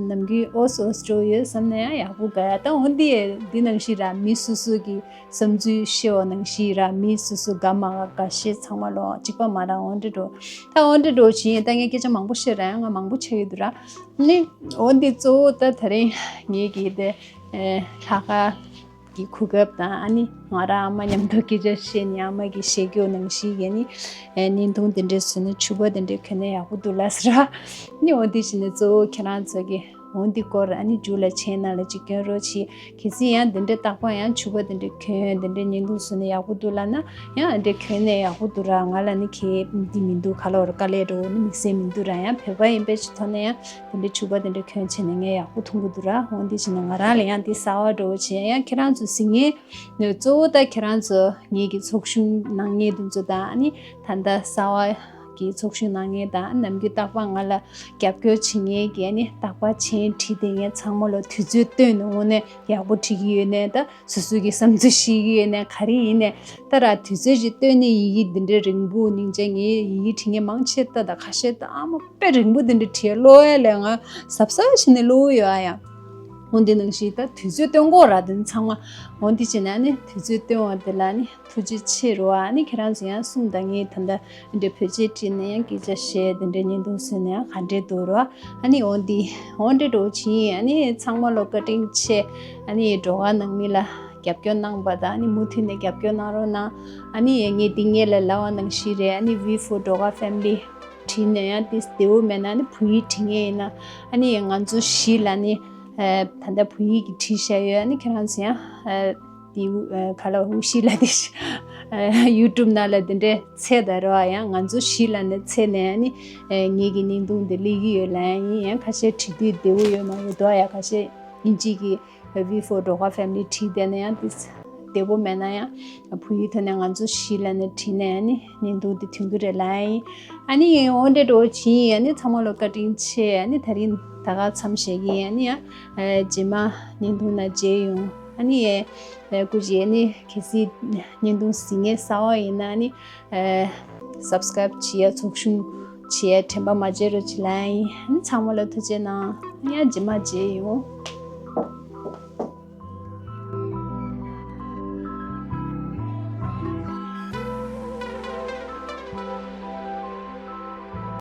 ནམ་རྒྱུན་ཨོ་སོ་ཨོ་སོ་ཡོད་བསམ་ན་ཡང་ཡག་པོ་དགའ་ཡ། ད་འོ་འདི་འདི་ནང་བཞིན་ར་མི་སོ་སོ་གི་བསམ་ཚུལ་ཤེས་པ་ནང་བཞིན་ར་མི་སོ་སོ་དགའ་མ་དགའ་ཤེས་ཚང་མ་ལོ་གཅིག་པ་མ་ར་འོ་འདྲ་འགྲོ། ད་འོ་འདྲ་འགྲོ་བྱིན་ཡིན། ད་ངས་སྐད་ཆ་མང་པོ་བཤད་ར་ཡང་ང་མང་པོ་ཆགས་ཡོད་འདུག་ར། ནི་འོ་འདི་གཙོ་བོ་ད་དེ་རིང་ངེད་ཀྱི་དེ་ལྷག་དཀར་གི་གོ་སྐབས་དང་ཨ་ནི་ང་རང་ཨ་མ་མཉམ་དུ་སྐད་ཆ་བཤད་ནས་ཨ་མ་གི་བཤད་རྒྱུ་ནང་བཞིན་གྱི་ནི་བརྙན་ཐུང་དེ་འདྲས་བཟོས་ནས་ཕྱུ་པ་དེ་འདྲས་གྱོན་ན་ཡག་པོ་འདུག་ལབ་ཟེར་ར། ནི་འོ་འདི་བྱས་ནས་གཙོ་བོ་ཁྱེད་རང་ཚོ་གི་འོ་འདི་སྐོར་ཨ་ནི་མཇུག་ལ་མཆན་ནང་ལ་ཅིག་སྐྱོན་རོགས་གྱིས། གལ་སྲིད་ཡང་འདི་འདྲའི་རྟག་པར་ཡང་ཕྱུ་པ་འདི་འདྲའི་གྱོན་འདི་འདྲའི་བརྙན་ཐུང་བཟོས་ནས་ཡག་པོ་འདུག་ལབ་ན་ཡང་འདི་འདྲའི་གྱོན་ནས་ཡག་པོ་འདུག་ར། ང་ལ་ནི་གལ་འདི་མི་འདུག་ག་ལ་བར་དཀའ་ལས་འགྲོ་ནི་དམིགས་བསལ་མི་འདུག་ར། ཡང་བོད་པ་ཡིན་པའི་ཕྱིར་ཐོག་ནས་ཡང་འདི་འདྲའི་ཕྱུ་པ་འདི་འདྲའི་གྱོན་བྱས་ནས་ངས་ཡག་པོ་མཐོང་གི་འདུག་ར། འོ་འདི་བྱས་ནས་ང་རང་ལ་ཡང་འདི་གསར་པ་འགྲོ་བྱས་ཡང་ཁྱེད་རང་ཚོ་གཟིགས་མཁན་ནི་གཙོ་བོ་ད་ཁྱེད་རང་ཚོ་ངེད་ཀྱི་ཚོགས་ཆུང་ནང་མཁན་འདི་ཚོ་དང་ཨ་ནི་ད་ལྟ་གསར་པ་གི་ཚོགས་ཆུང་ནང་མཁན་དང་ནམ་རྒྱུན་རྟག་པར་ང་ལ་རྒྱབ་སྐྱོར་བྱེད་མཁན་གྱི་ཨ་ནི་རྟག་པར་མཆན་བྲིས་བསྡད་མཁན་ཚང་མ་ལ་དུས་ཚོད་བཏོན་ནས་དངོས་གནས་ཡག་པོ་བྲིས་ཀྱི་ཡོད་ནའི་ད་སོ་སོ་གི་བསམ་ཚུལ་བཤད་ཀྱི་ཡོད་ནའི་ག་རེ་ཡིན་ནའི་ད་ར་དུས་ཚོད་ཅིག་བཏོན་ནས་ཡི་གེ་འདི་འདྲའི་རིང་པོ་སྙིང་རྗེ་ངས་ཡི་གེ་བྲིས་མཁན་མང་ཆེ་ད་ད་ཁ་ཤས་ད་ཨ་མ་དཔེ་རིང་པོ་འདི་འདྲ་བྲིས་ཀློག་ཡ་ལས་ང་གཟབ་གཟབ་བྱས་ནས་ཀློག་གི་ཡོད་ཨ་ཡ། འོ་འདི་ནང་བཞིན་ད་དུས་ཚོད་བཏོན་དགོས་ར་དེ་ཚང་མ། འོ་འདི་བྱས་ནས་ཨ་ནི་དུས་ཚོད་བཏོན་པ་དེ་ལ་ཨ་ནི་ཐུགས་རྗེ་ཆེ་རོ། ཨ་ནི་ཁྱེད་རང་ཚོ་ཡང་གསུངས་དང་ངས་ད་ལྟ་འདྲ་བོད་ཆས་བྲིས་ནས་ཡང་སྐད་ཆ་བཤད་དེ་འདྲ་བརྙན་ཐུང་བཟོས་ནས་ཡང་ག་འདྲས་འདུག་རོ། ཨ་ནི་འོ་འདི་འོ་འདྲས་འགྲོ་བྱིན། ཨ་ནི་ཚང་མ་ལོ་བཀའ་དྲིན་ཆེ། ཨ་ནི་འགྲོ་ག་ནང་མི་ལ་རྒྱབ་སྐྱོར་གནང་པ་དང་ཨ་ནི་མུ་མཐུད་ནས་རྒྱབ་སྐྱོར་གནང་རོགས་གནང་། ཨ་ནི་ངས་འདི་ངས་ལ་ལབ་པ་ནང་བཞིན་རེད། ཨ་ནི་V for Doga Family བྲིས་ནས་ཡང་དེ་བདེ་བོ་མེད་ན་ནི་བོད་ཡིག་བྲིས་མཁན་ཡིན་ན་ཨ་ནི་ང་ཚོ་གཞིས་ལ་ནི་ད་ལྟ་བོད་ཡིག་གི་བྲིས་བཞག་ཡོད། ཨ་ནི་ཁྱེད་རང་ཚོ་ཡང་དེ་ག་ལ་འུ་གཞིས་ལ་དེ་ཡུ་ཊུབ་ནང་ལ་དེ་འདྲའི་འཚོལ་ད་རེད་བ། ཡང་ང་ཚོ་གཞིས་ལ་ནི་འཚོལ་ནས་ཨ་ནི་ངེད་ཀྱི་བརྙན་ཐུང་དེ་སླེབས་ཀྱི་ཡོད་ལབ་ཡིན། ཡང་ཁ་ཤས་བྲིས་དུས་བདེ་བོ་ཡོད་མ་ཡོད་དོ། ཡང་ཁ་ཤས་དབྱིན་ཇི་གི V for Doga Family བྲིས་བསྡད་ན་ཡང་དེ་བདེ་པོ་མེད་ན་ཡང་བོད་ཡིག་ཐོག་ནས་ང་ཚོ་གཞིས་ལ་ནས་བྲིས་ནས་ཨ་ནི་བརྙན་ཐུང་དེ་ཐོན་གྱི་རེད་ལབ་ཡིན། ཨ་ནི་འོ་འདྲས་འགྲོ་བྱིན། ཨ་ནི་ཚང་མ་ལ་བཀའ་དྲིན་ཆེ། ཨ་ནི་ད་རིང་ད་ག་མཚམས་བཞག་གི་ཡིན། ཨ་ནི་ཡང་རྗེས་མ་བརྙན་ཐུང་ནང་མཇལ་ཡོང་། ཨ་ནི་སྐུ་མཁྱེན། ཨ་ནི་གལ་སྲིད་བརྙན་ཐུང་གཟིགས་མཁན་གསར་པ་ཡིན་ན་ཨ་ནི་སབ་སི་ཀ་རེབ་བྱེད་ཡ་ཚོགས་ཆུང་བྱེད་ཡ་དྲན་པ་མ་བརྗེད་རོགས་བྱེད་ལབ་ཡིན། ཨ་ནི་ཚང་མ་ལ་ཐུགས་རྗེ་གནང་། ཨ་ནི་ཡང་རྗེས་མ་མཇལ་ཡོང་།